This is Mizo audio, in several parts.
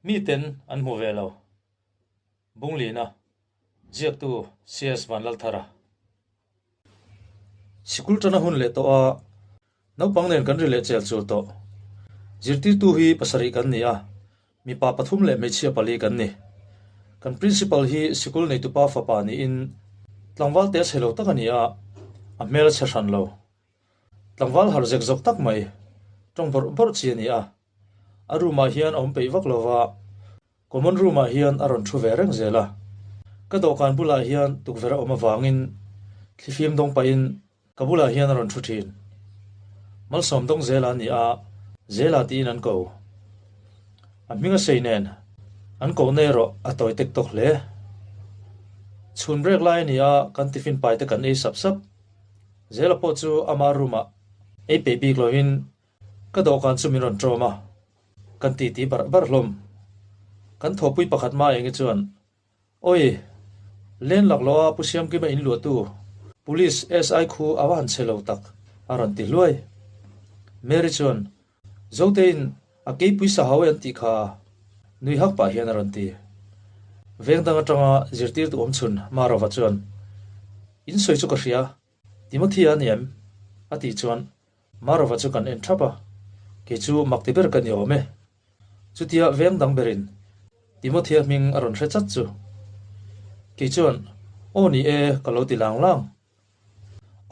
Miten an hmu ve lo. Bunglina, ziaktu CS Vanlalthara. Sikul tana hun leh tawh a, naupang nen kan ri leh chel chul tawh. Zirtirtu hi pasarih kan ni a, mipa pathum leh hmeichhia pali kan ni. Kan principal hi sikul neitupa fapa niin tlangval te chhe lo tak a ni a, a hmel a chhe hran lo. Tlangval harh zek zawk tak mai, tawng bawrh bawrh chi a ni a. A room ah hian a awm peih vak lo va, common room ah hian a rawn thu ve reng zel a. Ka dawhkan bulah hian tukverh a awm avangin thlifim dawng pahin ka bulah hian a rawn thu thin. Malsawm dawng zela a ni a, Zela tiin an ko. A hming a sei nen an kohna erawh a tawi tek tawk hle. Chhun brek lai a ni a, kan tiffin pai te kan ei sap sap. Zela pawh chu ama room ah ei peih bik lovin Ka dawhkan chu min rawn ṭawm a, kan titi barh barh hlawm. Kan thawhpui pakhat hma eng hi chuan, Awi, len laklawh a Pu Siamkima in luahtu Police SI khu a va han che lo tak, a rawn ti hluai. Mary chuan, Zotein a keipui sa hau e an tih kha, nui hak pah hian a rawn ti. Veng dang aṭanga zirtirtu awmchhun Marova chuan, In sawi chu ka hria, Timothy-a a ni em? a tih chuan Marova chu kan en thap a, kei chu mak ti ber ka ni awm e. Chutia veng dang berin Timothy-a hming a rawn hre chat chu. Kei chuan, Aw ni e, ka lo ti lang lang.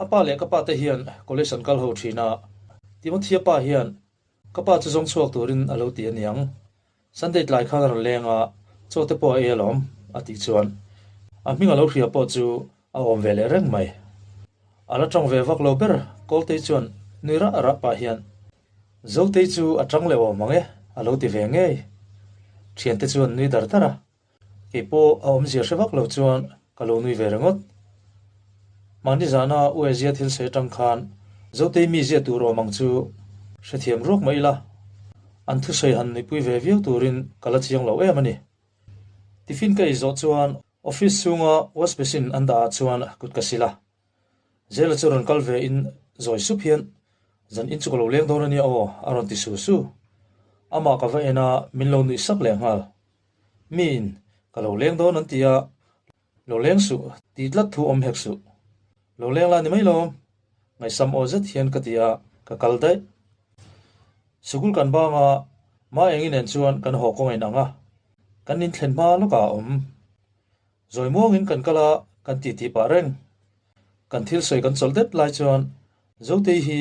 A pa leh ka pa te hian college an kal ho thin a, Timothy-a pa hian ka pa chu zawng chhuak turin a lo ti a niang. Sunday tlai khan a rawn leng a, chaw te pawh a ei alawm, a tih chuan a hming a lo hria pawh chu a awm ve leh reng mai. A la tawng ve vak lo ber, Kawltei chuan nui rah rah pah hian, Zotei chu a tang leh awm ang e, a lo ti ve ngei. Thiante chuan nui dar dar a. Kei pawh a awmzia hre vak lo chuan ka lo nui ve ringawt. Mahni zana Uezia thil sawi atang khan Zotei mi zia tur awm ang chu hrethiam ruak mai ila, an thusawi han nuipui ve viau turin ka la chiang lo em a ni. Tiffin ka ei zawh chuan office chhunga wash basin an dah ah chuan kut ka sil a. Zela chu rawn kal ve in zawi sup hian, Zan in chu ka lo leng dawn a nia aw a rawn ti su su. Amah ka va en a, min lo nuih sak leh nghal. Miin, Ka lo leng dawn an ti a, Lo leng suh, ti tlat thu awm hek suh. Lo leng la ni mai lo, ngaihsam aw zet hian ka ti a, ka kal daih. Sikul kan bang a, Ma Engi nen chuan kan haw kawng in ang a, kan inthlen hma lawkah a awm. Zawi muangin kan kal a, kan titi pah reng. Kan thil sawi kan chawlh det lai chuan Zotei hi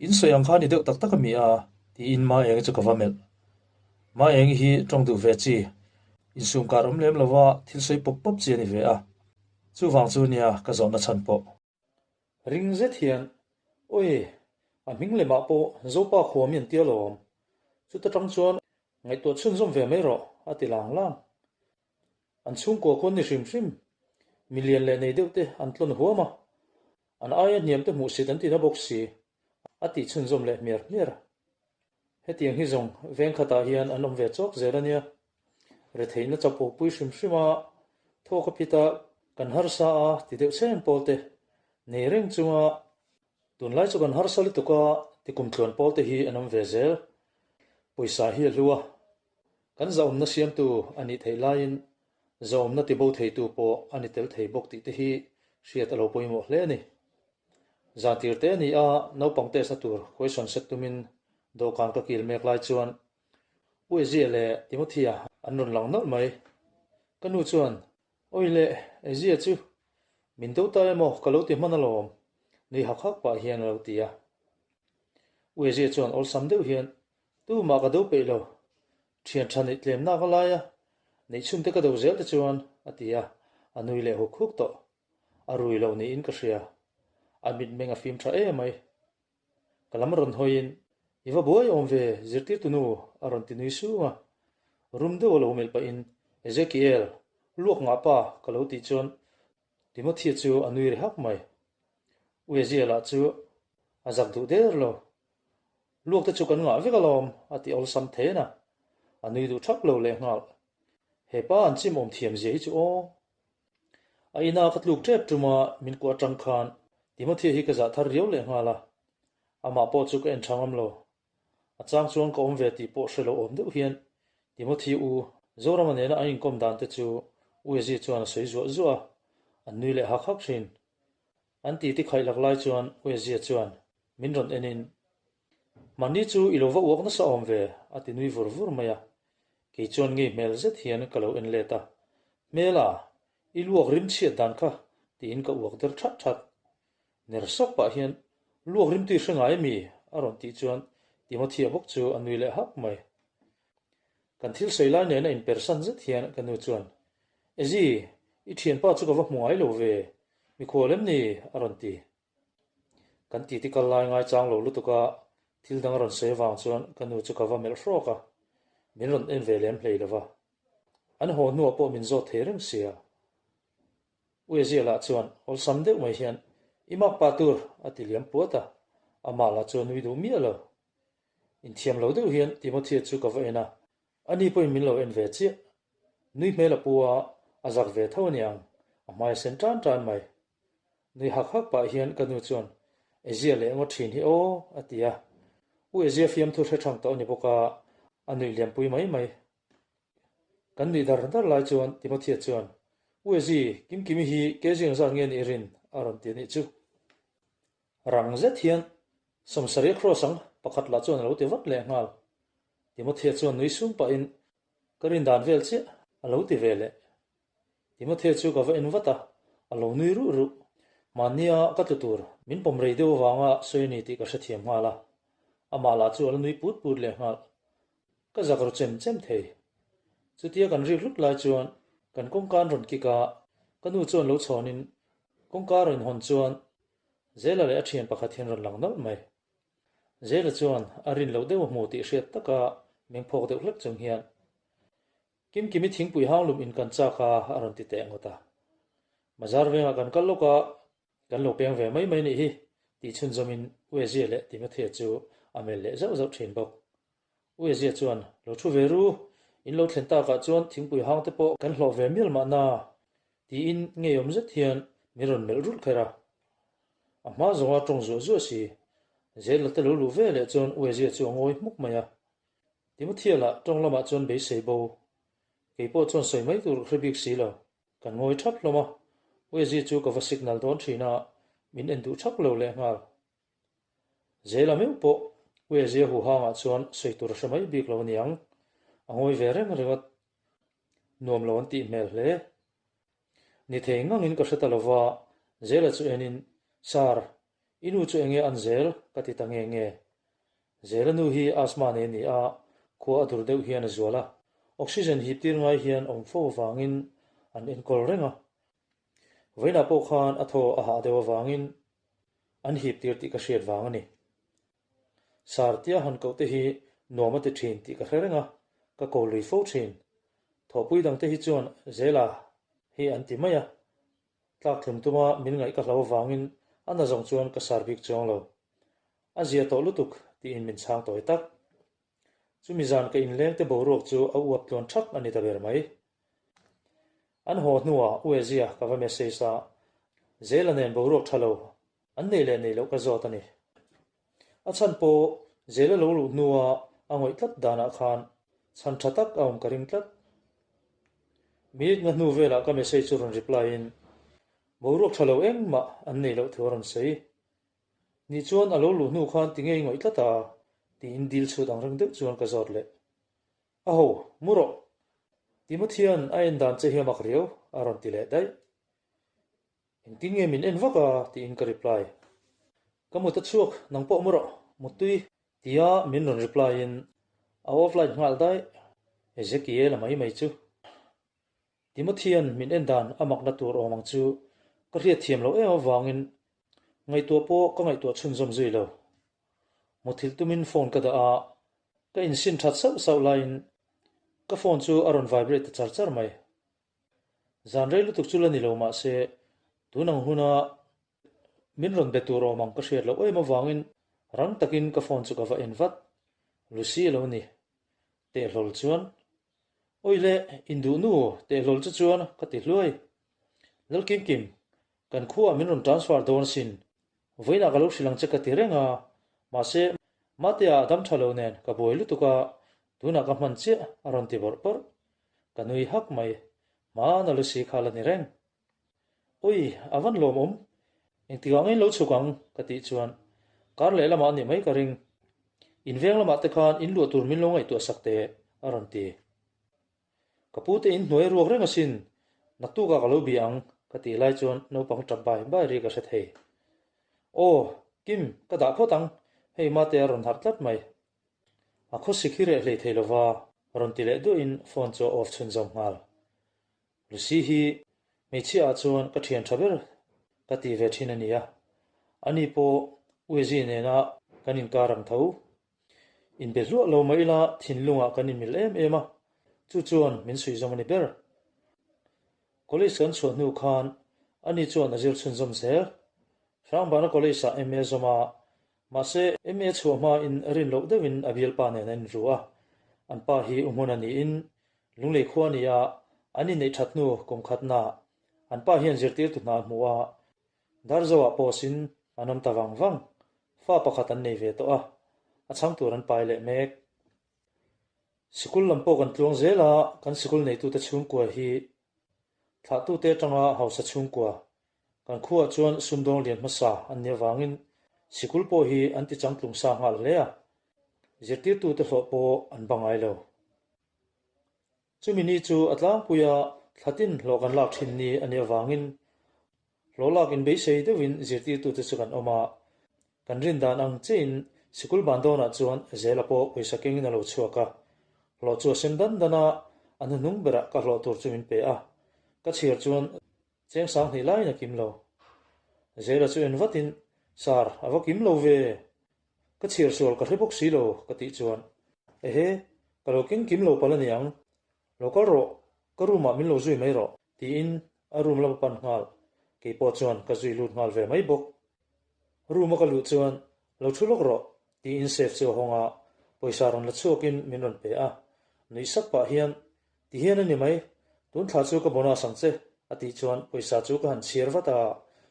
in sawi ang kha ni deuh tak tak a mi a, tiin Ma Engi chu ka va melh. Ma Engi hi tawng duh ve chi, insum kar awm lem lova thil sawi pawp pawp chi a ni ve a, chuvang chu nia ka zawhna chhan pawh. Ring zet hian, Awi, a hming lemah pawh Zopa khua mi an tia lawm, chuta tang chuan ngaihtuah chhunzawm ve mai rawh, a ti lang lang. An chhungkua khawn ni hrim hrim, mi lian leh nei deuh te an tlawn huam a, an aia hniam te hmuhsit an ti na bawk si, a tih chhunzawm leh hmiar hmiar. Hetiang hi zawng veng khatah hian an awm ve chawk zel a nia. Retheihna chapawpui hrim hrim a, thawk a phit a, kan harsa a ti deuh chhen pawl te nei reng chunga tunlai chu kan harsa lutuk a ti kumtluan pawl te hi an awm ve zel. Pawisa hi a hlu a, kan zahawmna siamtu a nih theih laiin zahawmna tibo theitu pawh a ni tel thei bawk tih te hi hriat a lo pawimawh hle a ni. Zan tir te a ni a, naupang test na tur question set tumin dawhkan ka kil mek lai chuan U Ezia leh Timothea an rawn lang nawlh mai. Ka nu chuan, Awi le, Ezia chu min do ta emaw ka lo ti hman alawm, nui hak hak pah hian a lo ti a. U Ezia chuan awlsam deuh hian, Tumah ka do peih lo, thian tha neih tlem nak a lai a, neih chhunte ka do zel te chuan, a ti a, a nui leh huk huk tawh. A rui lo niin ka hria. A mitmeng a fim tha em mai. Ka lam rawn hawiin, I va buai awm ve, zirtirtu nu, a rawn ti nui sung a. Rum deuh a lo melh pahin, Ezekiel, luak ngah pa, ka lo tih chuan Timothea chu a nui ri hak mai. U Ezekiel-a chu a zak duh der lo. Luak te chu kan ngah vek alawm, a ti awlsam then a. A nui duh thak lo lehnghal. He pa an chim awm thiam zia hi chu aw. A ina ka tluk tep tuma min kuah atang khan Timothea hi ka zah thar riau leh nghal a, amah pawh chu ka en tha ngam lo. A chang chuan ka awm ve tih pawh hre lo awm deuh hian Timothy u Zorama nena an inkawm dan te chu U Ezi chuan a sawi zuah zuah a, an nui leh hak hak thin. An titi khaih lak lai chuan U Ezia chuan min rawn en in, Mahni chu i lo va uak nasa awm ve, a ti nui vur vur mai a. Kei chuan ngei hmel zet hian ka lo en let a, Hmela, i luak rim chhiat dan kha, tiin ka uak der that that. Ner sawk pah hian, Luak rimtui hre ngai mi? a rawn tih chuan Timothea bawk chu a nui leh hak mai. Kan thil sawi lai nena inpersan zet hian ka nu chuan, Ezi, i thianpa chu ka va hmu ngai lo ve, mikhual em ni? a rawn ti. Kan titi kal lai ngaichang lo lutuk a, thil dang a rawn sawi avang chuan ka nu chu ka va melh hrawk a, min rawn en ve lem hlei lo va. An haw hnuah pawh min zawt thei reng sia. Uezia lah chuan awlsam deuh mai hian, I mak pah tur, a ti liam puat a, amah lah chuan nui duh miah lo. Inthiam lo deuh hian Timothea chu ka va en a, ani pawhin min lo en ve chiah. Nui hmel a pu a, a zak ve tho aniang, a hmai a sen tan tan mai. Nui hak hak pah hian ka nu chuan, Ezia leh ngawt thin hi aw, a ti a. U Ezia fiamthu hre thang tawh a ni bawk a, a nuih liampui mai mai. Kan nuih dar dar lai chuan Timothea chuan, U Ezi, Kimkimi hi kg engzat nge nih rin? a rawn ti a nih chu. Rang zet hian Sawmsarih cross ang pakhat lah chuan a lo ti vat leh nghal. Timothea chuan nui sum pahin, Ka rin dan vel chiah a lo ti ve leh. Timothea chu ka va en vat a, a lo nui ruh ruh. Mahnia ka tlu tur min pawm rei deuh avanga sawi a ni tih ka hrethiam nghal a, amah lah chu a la nui put put leh nghal. Ka zak ru chem chem thei. Chutia kan rik hlut lai chuan kan kawngka an rawn kik a, ka nu chuan lo chhawnin kawngka a rawn hawn chuan Zela leh a thian pakhat hian rawn lang nawlh mai. Zela chuan a rin loh deuh a hmu tih hriat taka mengphawk deuh hlek chung hian Kimkimi thingpui hanglum in kan chak a a rawn ti teh ngawt a. Bazar vengah kan kal lawk a, Kan lo peng ve mai mai nih hi, tih chhunzawmin Uezia leh Timothea chu a melh leh zauh zauh thin bawk. Uezia chuan, Lo thu ve ru, in lo thlen takah chuan thingpui hang te pawh kan hlawh ve mial mahna, tiin ngeiawm zet hian min rawn melh rulh kher a. A hma zawnga tawng zuah zuah si, Zela te lo luh ve leh chuan Uezia chu a ngawi hmuk mai a. Timothea lah tawng lamah chuan beisei bo, kei pawh chuan sawi mai tur ka hre bik si lo. Kan ngawi thap hlawm a, Uezi chu ka va signal dawn thin a, min en duh thak lo leh nghal. Zela meuh pawh Uezi a huhangah chuan sawi tur a hre mai bik lo aniang, a ngawi ve reng ringawt. Nuam lo an tih hmel hle. Ni thei ngangin ka hre ta lo va, Zela chu enin, Sir, i nu chu enge an zel? ka ti ta nge nge. Zela nu hi asthma nei a ni a, khua a dur deuh hian a zual a, oxygen hip tir ngai hian awm fo avangin an enkawl reng a. Vawiinah pawh khan a thaw a hah deuh avangin an hip tir tih ka hriat vang a ni. Sartia han koh te hi nuam a ti thin tih ka hre reng a, ka ko lui fo thin. Thawhpui dangte hi chuan Zela hi an ti mai a, tlak tlum tuma min ngaih ka hlo avangin a na zawng chuan ka sar bik chuang lo. A zia tawh lutuk tiin min chhang tawi tak. Chumi zan ka inleng te boruak chu a uap tluan thak a ni ta ber mai. An haw hnuah U Ezia ka va message a, Zela nen boruak tha lo an nei leh nei loh ka zawt a ni. A chhan pawh Zela lo luh hnua a ngawih tlat danah khan chhan tha tak a awm ka ring tlat. Minute nga hnu velah ka message chu rawn reply in boruak tha lo engmah an nei loh thu a rawn sawi. Ni chuan a lo luh hnu khan ti ngei ngawih tlat a, tiin dil chhut ang reng deuh chuan ka zawt leh. A ho, mu rawh! Timothy-a'n a en dan che hi a mak riau, a rawn ti leh daih. Engtin nge min en vak a? tiin ka reply. Ka mut a chhuak, nang pawh mu rawh, muttui. Tia min rawn reply in a off light nghal daih. Ezekiel a mai mai chu. Timothy-a'n min en dan a makna tur awm ang chu ka hriat thiam loh em avangin ngaihtuah pawh ka ngaihtuah chhunzawm zui lo. Muthilh tumin phone ka dah a, ka insin that sauh sauh laiin ka phone chu a rawn vibrate ta char char mai. Zan rei lutuk chu la ni lo mahse tun ang huna min rawn be tur awm ang ka hriat loh em avangin rang takin ka phone chu ka va en vat. Lucy a lo ni. Tehlawl chuan, Awi le, induh nu tehlawl chu chuan ka ti hluai. Lalkimkim, kan khuaah min rawn transfer dawn asin. Vawiinah ka lo hrilh ang che ka ti reng a, mahse Matea a dam tha lo nen ka buai lutuk a. Tunah ka hman chiah, a rawn ti bawrh bawrh. Ka nui hak mai. Hmana Lucy kha la ni reng. Ui, a van lawmawm. Engtikah ngei lo chhuk ang? ka tih chuan kar leh lamah a nih mai ka ring. In veng lamah te khan in luah tur min lo ngaihtuah sak teh, a rawn ti. Ka pu te in hnuai ruak reng asin, naktukah ka lo bia ang, ka tih lai chuan naupang tap bai bai ri ka hre thei. Aw, Kim, ka dah phawt ang, hei mate a rawn harh tlat mai. A khawsik hi reh hlei thei lova, rawn ti leh duahin phone chu a off chhunzawm nghal. Lucy hi hmeichhia ah chuan ka thian tha ber ka ti ve thin a nia, ani pawh Uizi nena kan inkar ang tho. Inbe hluah lo mai ila thinlungah kan inmil em em a, chu chuan min suih zawm a ni ber. College kan chhuah hnu khan ani chuan a zir chhunzawm zel. Hrangbana College ah MA zawm a, mahse MA chhuah hmain rin loh deuhin a bialpa nen a inru a, an pa hi u hmun a niin Lunglei khua a ni a, an inneih that hnu kum khatna an pa hian zirtirtu hna a hmu a, Darzoah pawh-sin an awm ta vang vang. Fa pakhat an nei ve tawh a, a chhang tur an pai leh mek. Sikul lam pawh kan tluang zel a, kan sikul neitute chhungkua hi thlahtute atanga hausa chhungkua, kan khuaah chuan sumdawng lian hmasa an nih avangin sikul pawh hi an ti changtlung sa nghal hle a, zirtirtute hlawh pawh an ba ngai lo. Chumi ni chu a tlangpui a, thlatin hlawh kan lak thin ni a nih avangin hlawh lak inbeisei deuhin zirtirtute chu kan awm a. Kan rin dan ang chiahin sikul ban dawnah chuan Zela pawh pawisa kengin a lo chhuak a. Hlawh chu a sem dan dan a, a hnuhnung berah ka hlawh tur chu min pe a. Ka chhiar chuan cheng 2000 laiin a kim lo. Zela chu en vatin, Sir, a va kim lo ve! Ka chhiar sual ka hre bawk si lo ka tih chuan, Ehe, ka lo keng kim lo palh a niang, lo kal rawh, ka room ah min lo zui mai rawh, tiin a room lam a pan nghal, kei pawh chuan ka zui lut nghal ve mai bawk. Room a ka luh chuan, Lo thu lawk rawh, tiin safe chu a hawng a, pawisa rawn la chhuakin min rawn pe a, nuih sak pah hian, Ti hian a ni mai, tun thla chu ka bonus ang che, a tih chuan pawisa chu ka han chhiar vat a,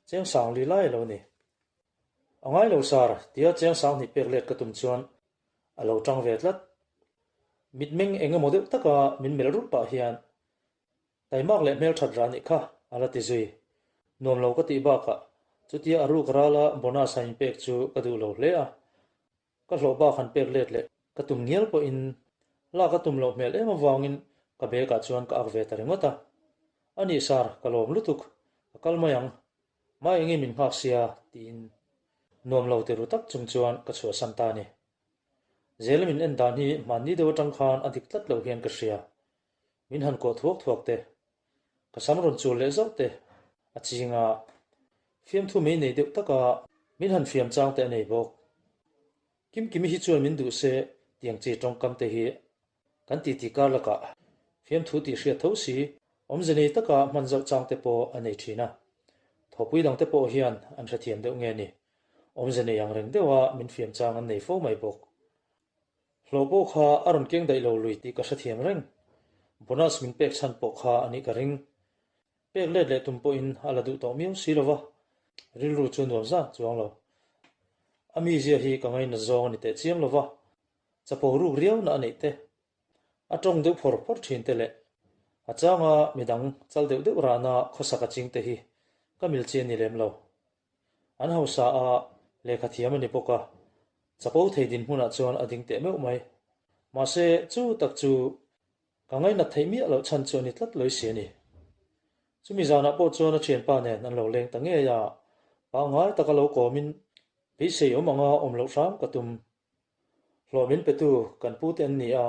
cheng 40 lai a lo ni. A ngai lo sar, tia cheng 2000 pek let ka tum chuan a lo tang ve tlat. Mitmeng eng emaw deuh taka min melh rulh pah hian Taimak leh hmelthat rah nih kha a la ti zui. Nuam lo ka tih bakah chutia a ruk rala bonus han inpek chu ka duh lo hle a. Ka hlawh bak han pek let leh ka tum ngial pawhin lak a tum loh hmel em avangin ka bag ah chuan ka ak ve ta ringawt a. A nih sar, ka lawm lutuk, ka kal mai ang. Mai enge min nghak sia tiin nuam lo ti ru tak chung chuan ka chhuahsan ta a ni. Zela min en dan hi hmanni deuh atang khan a dik tlat lo hian ka hria. Min han kuah thuak thuak te, ka sam rawn chul leh zauh te a ching a, fiamthu mei nei deuh taka min han fiam chang te a nei bawk. Kimkimi hi chuan min duh se tiang chi tawngkam te hi Kan titi kar lakah fiamthu tih hriat tho si, awmze nei taka hman zauh chang te pawh a nei thin a. Thawpui dang te pawh hian an hrethiam deuh nge ni, awmze nei ang reng deuha min fiam chang an nei fo mai bawk. Hlawh pawh kha a rawn keng daih lo lui tih ka hrethiam reng. Bonus min pek chhan pawh kha a nih ka ring. Pek let leh tum pawhin a la duh tawh miau si lo va, rilru chu nuam zan chuang lo. A mizia hi ka ngainat zawng a ni teh chiam lo va, Chapo ruk riauna a neih te, a tawng deuh phawr phawr thin te leh a changa midang chal deuh deuh rana khawsak a ching te hi ka mil chi a ni lem lo. An hausa a lehkha thiam a ni bawk a, chapo thei dinhmunah chuan a ding teh meuh mai. Mahse, chu tak chu ka ngainat theih miah loh chhan chu a ni tlat lawih si a ni. Chumi zanah pawh chuan a thianpa nen an lo leng ta ngei a, pangngai taka lo kawmin beisei awm anga awm loh hram ka tum. Hlawh min petu kan pute an ni a,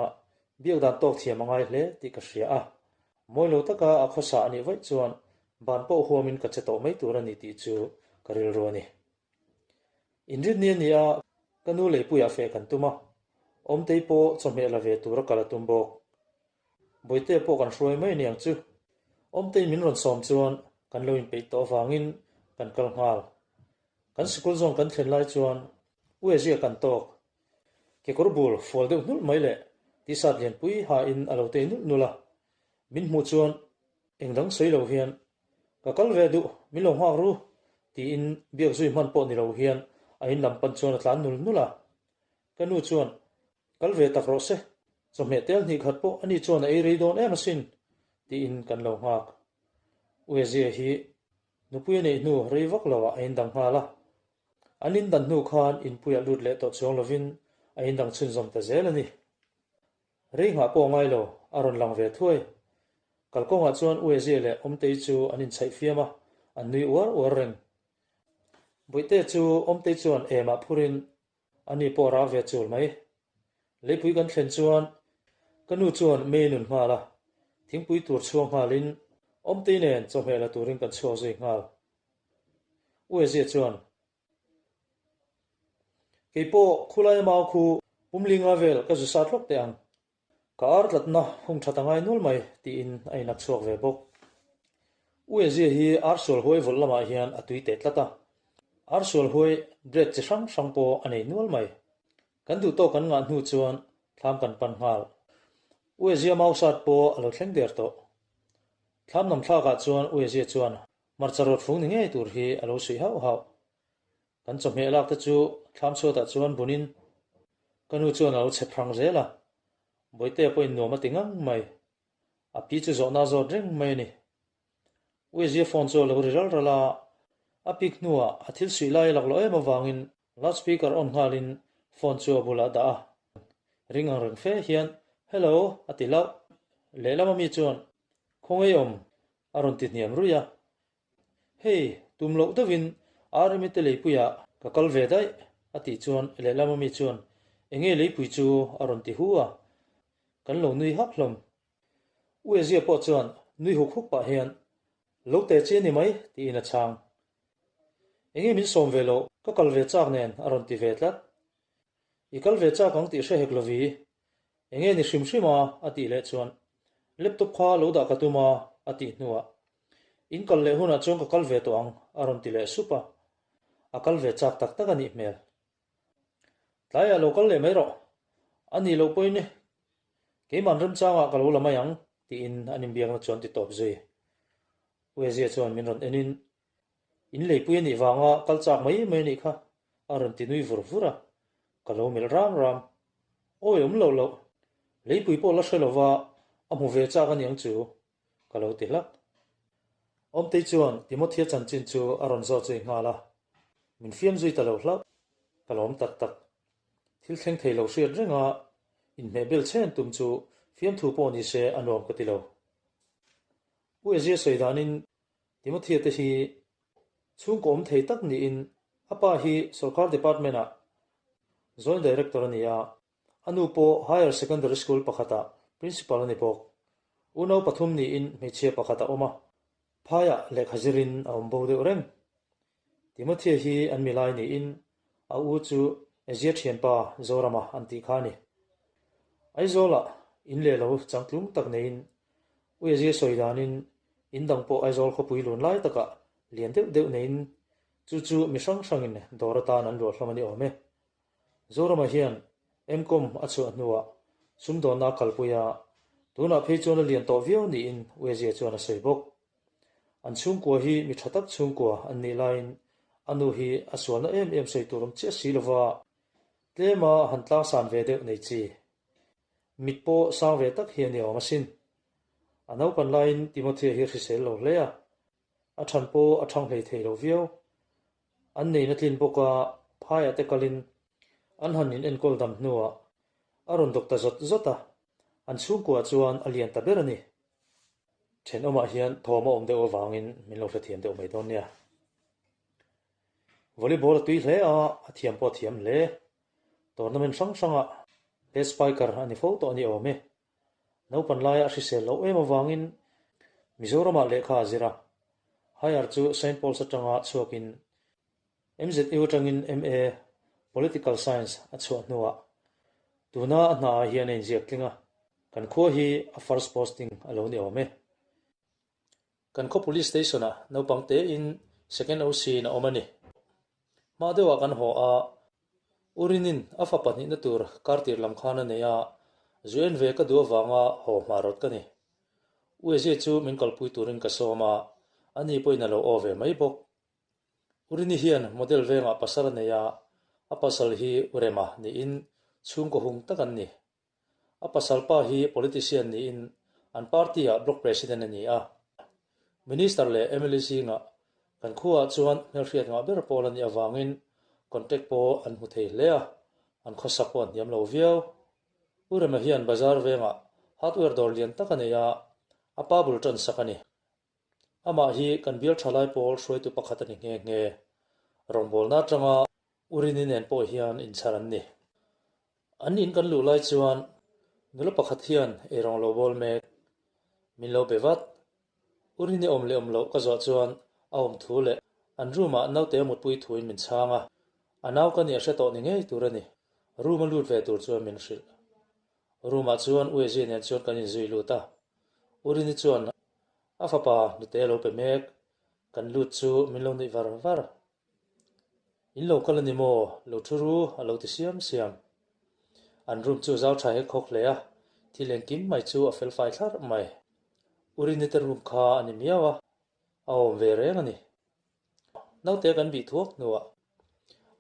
biak dan tawk thiam a ngai hle tih ka hria a. Mawi lo taka a khawsa a nih vaih chuan ban pawh huamin ka che tawh mai tur a ni tih chu ka rilru a ni. Inrinni a ni a, ka nu leipuiah feh kan tum a, Awmtei pawh chawhmeh la ve tura kal a tum bawk. Bawihtea pawh kan hruai mai aniang chu. Awmtei min rawn sawm chuan kan lo inpeih tawh avangin kan kal nghal. Kan sikul zawn kan thlen lai chuan Uezia kan tawk. Kekawr bul fual deuh hnulh mai leh t-shirt lianpui hain a lo tei nulh nulh a. Min hmuh chuan eng dang sawi lo hian Ka kal ve duh, min lo nghak ru tiin biak zui hman pawh ni lo hian a in lam pan chuan a tlan nul nulh a. Ka nu chuan Kal ve tak rawh se. Chawhmeh tel hnih khat pawh ani chuan a ei rei dawn em asin, tiin kan lo nghak. Uezia hi nupui a neih hnu rei vak loah a indang nghal a. An indan hnu khan inpuiah lut leh tawh chuang lovin a indang chhunzawm ta zel a ni. Rei nghah pawh ngai lo, a rawn lang ve thuai. Kalkawngah chuan Uezia leh Awmtei chu an inchhaih fiam a, an nui uar uar reng. Bawihte chu Awmtei chuan emah phurin Ani pawh rak ve chul mai. Leipui kan thlen chuan ka nu chuan mei nun nghal a, thingpui tur chhuang nghalin Awmtei nen chawhmeh la turin kan chhuak zui nghal. U Ezia chuan, Kei pawh khulaia mau khu pumlinga vel ka zu sat lawk teh ang. Ka ar tlatna hung that a ngai nual mai tiin a inak chhuak ve bawk. U Ezia hi ar sual huai vawlh lamah hian a tui teh tlat a, ar sual huai bread chi hrang hrang pawh a nei nual mai. Kan duh tawk kan ngah hnu chuan thlam kan pan nghal. U Ezia mau sat pawh a lo thleng der tawh. Thlam nam thlakah chuan U Ezia chuan hmarcha rawt fung ni ngei tur hi a lo suih hauh hauh. Kan chawhmeh lak te chu thlam chhuatah chuan bunin ka nu chuan a lo chhe phrang zel a, Bawihtea pawhin nuam a ti ngang mai. A pi chu zawhna a zawt reng mai a ni. Uezia phone chu a lo ri ral ral a, a pick hnuah a thil suih lai a laklawh em avangin loudspeaker on nghalin phone chu a bulah a dah a. Ring ang reng fe hian Hello a ti lauh. Lehlam ami chuan Khawngaih awm a rawn ti hniam ruih a. Hei, tum loh deuhin Army te leipuiah ka kal ve daih, a tih chuan lehlam ami chuan Enge leipui chu a rawn ti hu a, kan lo nui hak hlawm. U Ezia pawh chuan nui huk huk pah hian Lo te chi a ni mai, tiin a chhang. Enge min sawm ve loh, ka kal ve chak nen a rawn ti ve tlat. I kal ve chak ang tih hre hek lovi, Enge ni hrim hrim a? a tih leh chuan Laptop kha lo dah ka tum a a tih hnuah In kal leh hunah chuan ka kal ve tawh ang a rawn ti leh sup a, a kal ve chak tak tak a nih hmel. Tlaiah lo kal leh mai rawh, a nih loh pawhin keimahn remchangah ka lo la mai ang tiin an inbiakna chuan ti tawp zui. Uezia chuan min rawn enin In leipui a nih vanga kal chak mai mai a nih kha a rawn ti nui vur vur a, ka lo melh ram ram. Awi awm loh loh, leipui pawh la hre lova a hmu ve chak a niang chu, ka lo ti hlak. Awmtei chuan Timothya chanchin chu a rawn zawt zui nghal a, min fiam zui ta lo hlauh, ka lawm tak tak. Thil thleng thei lo hriat renga inhmeh bel chhen tum chu fiamthu pawh ni se a nuam ka ti lo. U Ezia sawi danin Timothya te hi chhungkaw awm thei tak niin a pa hi sorkar department ah Joint Director a ni a, a nu pawh Higher Secondary School pakhatah Principal a ni bawk. Unau pathum niin hmeichhia pakhat a awm a, phaiah lehkha zirin a awm bo deuh reng. Timothya hi an milai niin a u chu Asia thianpa Zorama an tih kha a ni. Aizawlah in leh lo changtlung tak neiin U Asia sawi danin In dang pawh Aizawl khawpui lun lai takah lian deuh deuh neiin chu chu mi hrang hrangin dawr atan an luah hlawm a ni awm e. Zorama hian Mcom a chhuah hnuah sumdawnna a kalpui a, tunah phei chuan a lian tawh viau niin Uezia chuan a sawi bawk. An chhungkua hi mi tha tak chhungkua an nih laiin a nu hi a sualna em em sawi tur awm chiah si lova tlema han tlangsan ve deuh nei chi. Mit pawh sang ve tak hi a ni awm asin. A naupan laiin Timothea hi a hrisel lo hle a, a than pawh a thang hlei thei lo viau. An neihna tlin bawk a, phaiah te kalin an han in enkawl dam hnuah a rawn dawk ta zawt zawt a, an chhungkuah chuan a lian ta ber a ni. Thenawmah hian thawm a awm deuh avangin min lo hrethiam deuh mai dawn nia. Volleyball a tui hle a, a thiam pawh a thiam hle. Tournament hrang hrangah best spiker a ni fo tawh a ni awm e. Naupan laia a hrisel loh em avangin Mizoramah lehkha a zir a, Higher chu Saint Paul's atanga chhuakin MZU atangin MA, Political Science, a chhuah hnuah tuna a hnaah hian a inziak tling a, kan khua hi a first posting a lo ni awm e. Kan khaw Police Station-ah naupang tein Second OC in a awm a ni. Hma deuhah kan haw a, Urinin a fa pahnihna tur kartir lam khan a nei a, zu en ve ka duh avanga haw hma rawt ka ni. U Ezia chu min kalpui turin ka sawm a, ani pawhin a lo aw ve mai bawk. Urini hian model vengah pasal a nei a, a pasal hi Urema niin chhungkaw hung tak an ni. A pasal pa hi politician niin an party-ah block president a ni a. Minister leh mla zingah kan khuaah chuan hmelhriat ngah ber pawl a nih avangin contact pawh an hmu thei hle a, an khawsak pawh a hniam lo viau. U Rema hian bazar vengah hardware dawr lian tak a nei a, a pa bul tan sak a ni. Amah hi kan bial thalai pawl hruaitu pakhat a ni nghe nghe. Rawngbawlna atanga U Rini nen pawh hian inchhar an ni. An in kan luh lai chuan nula pakhat hian eirawng lo bawl mek. Min lo be vat. U Rini awm leh awm loh ka zawh chuan a awm thu leh an room ah naute a mutpui thuin min chhang a. A nau ka nih a hre tawh ni ngei tur a ni. Room a lut ve tur chuan min hrilh. Room ah chuan U Ezia nen chuan kan inzui lut a. U Rini chuan a fapa hnute a lo pe mek. Kan lut chu min lo nuih var var. In lo kal a ni maw? Lo thu ru a lo ti siam siam. An room chu zau tha hek hawk hle a, thil engkim mai chu a fel fai thlarh mai. U Rini te room kha a ni miau a, a awm ve reng a ni. Naute kan bih thuak hnuah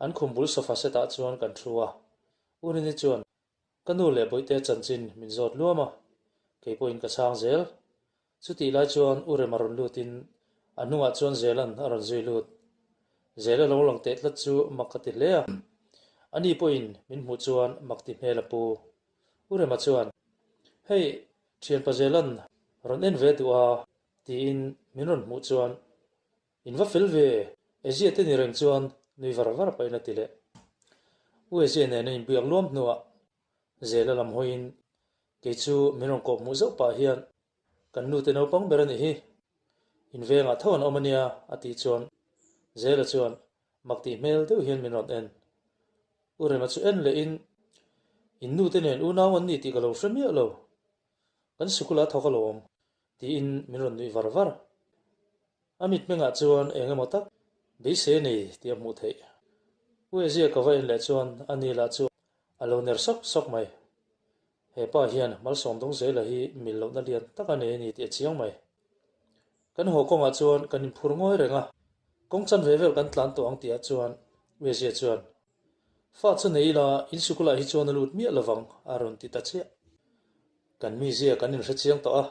an khum bul sofa set ah chuan kan thu a, U Rini chuan Ka nu leh Bawihte chanchin min zawt luam a, kei pawhin ka chhang zel. Chutih lai chuan U Rema rawn lutin a hnungah chuan Zelan a rawn zui lut. Zela lo lang teh tlat chu mak ka ti hle a, ani pawhin min hmuh chuan mak ti hmel a pu. U Rema chuan, Hei, thianpa Zelan rawn en ve duh a, tiin min rawn hmuh chuan, In va fel ve, Ezia te ni reng chuan nui var var pahin a ti leh. U Ezia nen a inbiak luam hnuah Zela lam hawiin kei chu min rawn kawp hmuh zauh pah hian kan nute naupang ber a nih hi, in vengah tho an awm a nia a tih chuan Zela chuan mak tih hmel deuh hian min rawn en. U Rema chu en lehin in nute nen unau an ni tih ka lo hre miah lo, kan sikula thawk alawm tiin min rawn nuih var var. A mitmengah chuan eng emaw tak beisei a nei tih a hmuh theih. U Ezia ka va en leh chuan a ni lah chu a lo ner sawk sawk mai. He pa hian Malsawm Dawngzela hi mil lohna lian tak a nei a ni tih a chiang mai. Kan haw kawngah chuan kan inphur ngawi reng a, kawng chanve vel kan tlan tawh ang tihah chuan U Ezia chuan, Fa chu nei ila in sikulah hi chuan a lut miah lovang a rawn ti ta chiah. Kan mizia kan inhre chiang tawh a,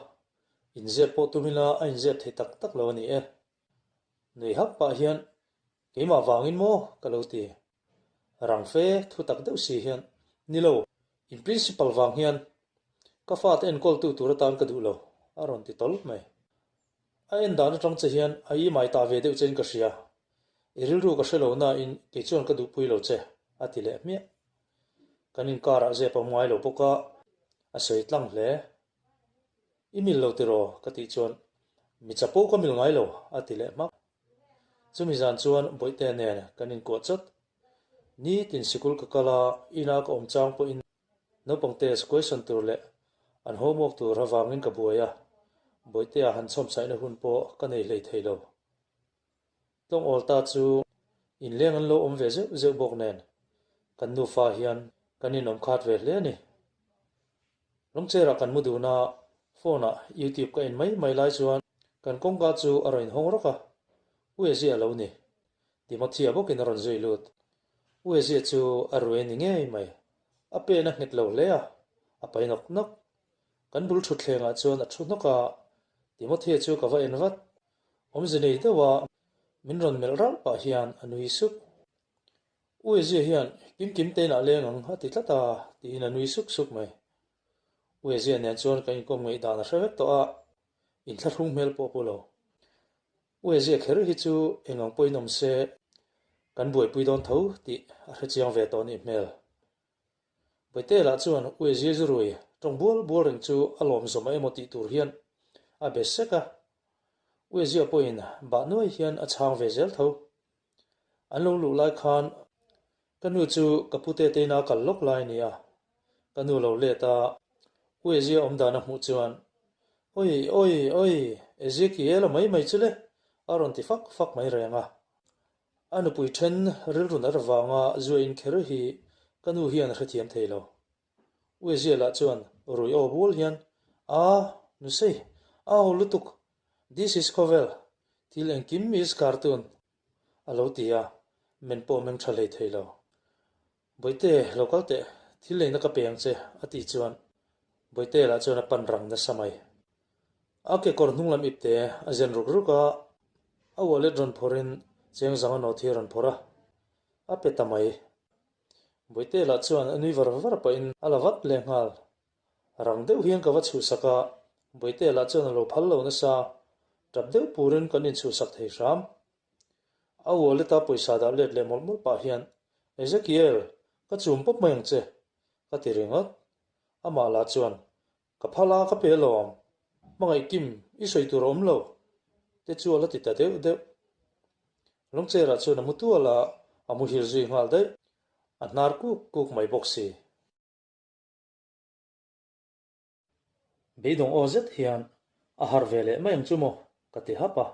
Inzep pawh tum ila a inzep thei tak tak lo a ni e. Nui hap pah hian keimah vangin maw ka lo ti. Rang fe thu tak deuh si hian, Ni lo, in principal vang hian ka fate enkawltu tur atan ka duh lo, a rawn ti tawlh mai. A en dan atang che hian a imai tah ve deuh chein ka hria. I rilru ka hre lo nain kei chuan ka duhpui lo che, a ti leh hmiah. Kan inkarah zep a awm ngai lo bawk a, a sawi tlang hle. I mil lo tiraw? ka tih chuan, Mi chapo ka mil ngai lo, a ti leh hmak. Chumi zan chuan Bawihte nen kan inkuah chawt. Nitin sikul ka kal a, ina ka awm chang pawhin naupang test question tur leh an homework tur avangin ka buai a, Bawihtea han chhawmchhaihna hun pawh ka nei hlei thei lo. Tlawng awl ta chu inleng an lo awm ve zeuh zeuh bawk nen kan nufa hian kan inawm khat ve hle a ni. Lawngcherah kan mu dun a, phone ah YouTube ka en mai mai lai chuan kan kawngka chu a rawn inhawng rawk a, U Ezia a lo ni. Timothea bawkin a rawn zui lut. U Ezia chu a ruai ni ngei mai. A pen a nghet lo hle a, a pai nawk nawk. Kan bul thutthlengah chuan a thu hnawk a, Timothea chu ka va en vat. Awmze nei deuh a, min rawn melh ralh pah hian a nui sup. U Ezia hian kim kim te inah leng ang a ti tlat a, tiin a nui suk suk mai. U Ezia nen chuan kan inkawm ngaih dan a hre vek tawh a, inthlahrung hmel pawh a pu lo. U Ezia kher hi chu eng ang pawhin awm se kan buaipui dawn tho tih a hrechiang ve tawh anih hmel. Bawihte lah chuan U Ezia zurui tawng bual bual reng chu a lawm zawm a emaw tih tur hian a be sek a. U Ezia pawhin bah nuai hian a chhang ve zel tho. An lo luh lai khan ka nu chu ka pute te ina kal lawk lai a ni a, ka nu lo let a, U Ezia awm dan a hmuh chuan, Oi, oi, oi, Ezekiel-a mai mai chu le, a rawn ti fak fak mai reng a. A nupui then rilru nar vanga zua in kher hi ka nu hian a hrethiam thei lo. U Ezia lah chuan rui aw bual hian, Aa, nusei, a aw lutuk, This is khawvel, thil engkim is cartoon, a lo ti a, men pawh meng tha hlei thei lo. Bawihte, lo kal teh, thil leina ka pe ang che, a tih chuan. Bawihte lah chuan a pan rang nasa mai. A kekawr hnung lam ipte a zen ruk ruk a, a wallet rawn phawrhin cheng zang a nawt hi a rawn phawrh a, a pe ta mai. Bawihte lah chuan a nui var var pahin a la vat leh nghal. Rang deuh hian ka va chhuhsak a, Bawihte lah chuan a lo phal lo nasa, tap deuh purin kan inchhuhsak thei hram. A wallet a pawisa dah let leh mawlh mawlh pah hian, Ezekiel, ka chum pawp mai ang che, ka ti ringawt. Amah lah chuan, Ka phal a, ka pe alawm. Hmangaih Kim, i sawi tur a awm lo, te chu a la ti ta deuh deuh. Lawngcherah chuan a mu tual a, a muhil zui nghal daih. A hnar kuk kuk mai bawk si. Beidawng aw zet hian a harh ve leh mai ang chu maw? ka ti hap a,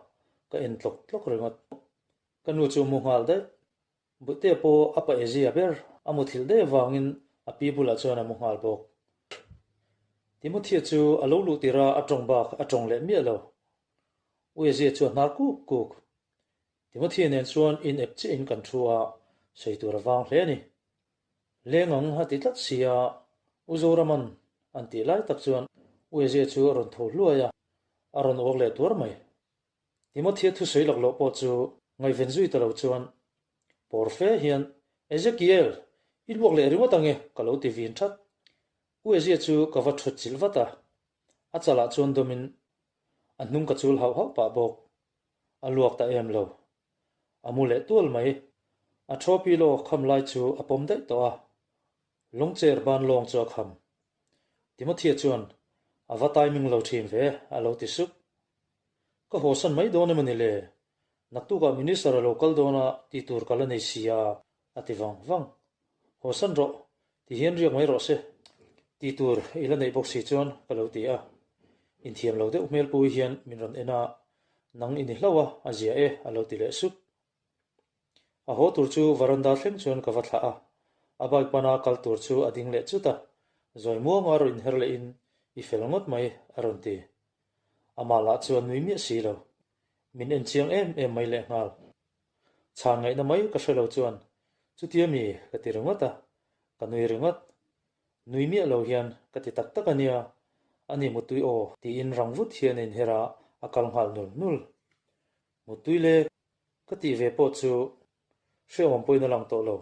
ka en tlawk tlawk ringawt. Ka nu chu mu nghal daih. Bute pawh a pa Ezia ber a muthilh daih avangin a pi bulah chuan a mu nghal bawk. Timothea chu a lo luh tirh a a tawng bak a tawng leh miah lo. U Ezia chu a hnar kuk kuk. Timothea nen chuan in ep chiahin kan thu a, sawi tur a vang hle a ni. Leng ang a ti tlat si a, U Zoraman an tih lai tak chuan U Ezia chu a rawn tho hluai a, a rawn uak leh tuar mai. Timothea thusawi laklawh pawh chu ngaihven zui ta lo chuan pawr fe hian, Ezekiel, i luak leh ringawt ange ka lo ti vin that. U Ezia chu ka va thut chilh vat a, a chalah chuan dawmin a hnung ka chul hauh hauh pah bawk. A luak ta em lo. A mu leh tual mai. A thaw pillow kham lai chu a pawm daih tawh a, lungcher ban lawng chu a kham. Timothea chuan, A va timing lo thin ve, a lo ti sup. Ka hawsan mai dawn emaw ni le? Naktukah Minister a lo kal dawn a tih tur ka la nei si a, a ti vang vang. Hawsan rawh, ti hian riak mai rawh se. Tih tur i la neih bawk si chuan ka lo ti a. Inthiam lo deuh hmel pui hian min rawn en a, nang i ni hlauh a, a zia e, a lo ti leh sup. A haw tur chu varanda thleng chuan ka va thlah a, a bike pana kal tur chu a ding leh chut a, zawi muanga rawn inher lehin i fel ngawt mai a rawn ti. Amah lah chu a nui miah si lo. Min en chiang em em mai lehnghal. Chhan ngaihna mai ka hre lo chuan chutia mi ka ti ringawt a, ka nui ringawt. Nui miah lo hian ka ti tak tak a nia, ani Mutui aw tiin rang vut hian a inher a, a kal nghal nul nul. Mutui le ka tih ve pawh chu hrehawm pawhin a lang tawh lo.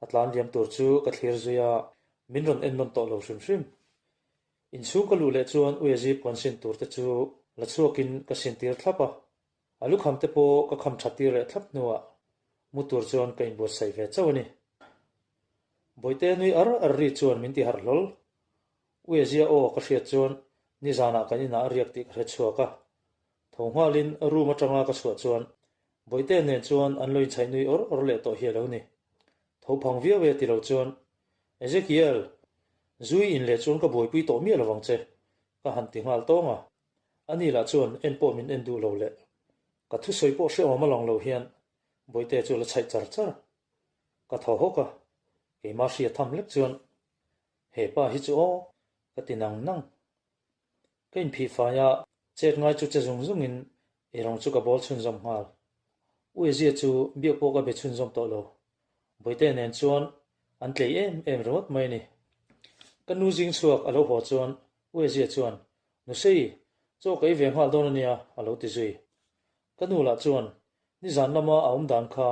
A tlan liam tur chu ka thlir zui a, min rawn en nawn tawh lo hrim hrim. Inchhung ka luh leh chuan Uiazi puan sin tur te chu la chhuakin ka sin tir thlap a, a lukham te pawh ka kham tha tir leh thlap hnuah mu tur chuan ka inbuatsaih ve chauh a ni. Bawihte nui ar ar ri chuan min ti harh hlawl. Uiazia aw ka hriat chuan nizanah kan inah a riak tih ka hre chhuak a, Tho nghalin room atanga ka chhuah chuan Bawihte nen chuan an lo inchhaih nui awr awr leh tawh hi a lo ni. Tho phang viau e ti lo chuan, Ezekiel, zui in leh chuan ka buaipui tawh miah lovang che, ka han ti nghal tawng a. Ani lah chuan en pawh min en duh lo leh ka thusawi pawh hrehawm a lang lo hian Bawihte chu a la chhaih char char. Ka thaw hawk a, keimah hria tham lek chuan, He pa hi chu aw, ka ti nang nang. Ka inphih fai a, chet ngai chu che zung zungin eirawng chu ka bawl chhunzawm nghal. U Ezia chu biak pawh ka be chhunzawm tawh lo. Bawihte nen chuan an tlei em em ringawt mai a ni. Ka nu zing chhuak a lo haw chuan U Ezia chuan, Nusei, chaw ka ei ve nghal dawn a nia, a lo ti zui. Ka nu lah chuan nizan lama a awm dan kha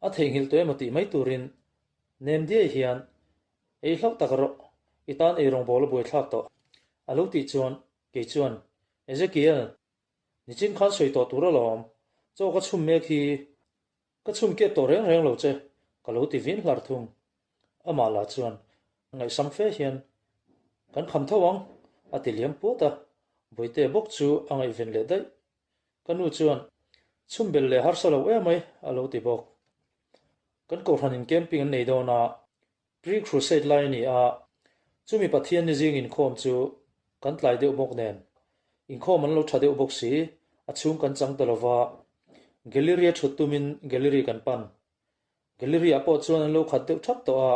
a theihnghilh tawh emaw tih mai turin nem diai hian Ei hlauh tak rawh, i tan ei rawngbâwl a buaithlâk tawh. A lo tih chuan, kei chuan, Ezekiel, nichin khan sawi tawh tur alawm, chaw ka chhum mek hi ka chhum kep tawh reng reng lo che, ka lo ti vin hlar thung. Amah lah chuan, ngaihsam fe hian, Kan kham tho ang, a ti liam puat a, Bawihte bawk chu a ngaihven leh daih. Ka nu chuan, Chhum belh leh harsa lo emai, a lo ti bawk. Kan kohhranin camping an nei dawn a, Pre-Crusade lai a ni a, chumi Pathian ni zing inkhawm chu kan tlai deuh bawk nen, inkhawm an lo tha deuh bawk si, a chhung kan chang ta lova, Gallery-a thut tumin Gallery kan pan. Gallery-ah pawh chuan an lo khat deuh thap tawh a,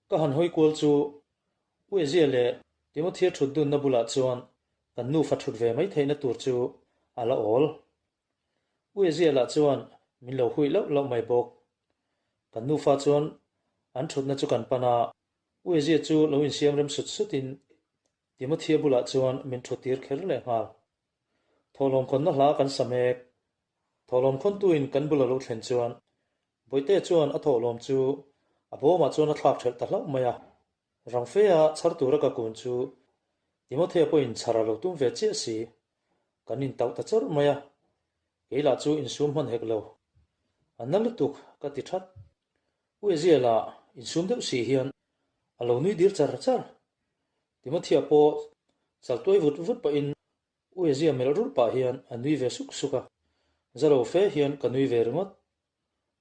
ka han hawi kual chu U Ezia leh Timothea thut dunna bulah chuan kan nufa thut ve mai theihna tur chu a la awl. U Ezia lah chuan min lo huih lauh lauh mai bawk. Kan nufa chuan an thutna chu kan pan a, U Ezia chu lo insiam rem sut sutin. Timothea bulah chuan min ṭhuttir kher leh nghal. Thawhlawm khawnna hla kan sa mek. Thawhlawm khawntuin kan bul a lo thlen chuan Bawihtea chuan a thawhlawm chu a bawmah chuan a thlak ṭhelh ta hlauh mai a. Rang fea chhar tura ka kun chu Timothea pawhin chhar a lo tum ve chiah si. Kan intauh ta chawrh mai a, kei lah chu insum hman hek lo. A na lutuk ka ti that. U Eziela insum deuh si hian a lo nui dir char char. Timothea pawh chal tuai vut vut pahin U Ezia melh rulh pah hian a nui ve suk suk a, za lo fe hian ka nui ve ringawt.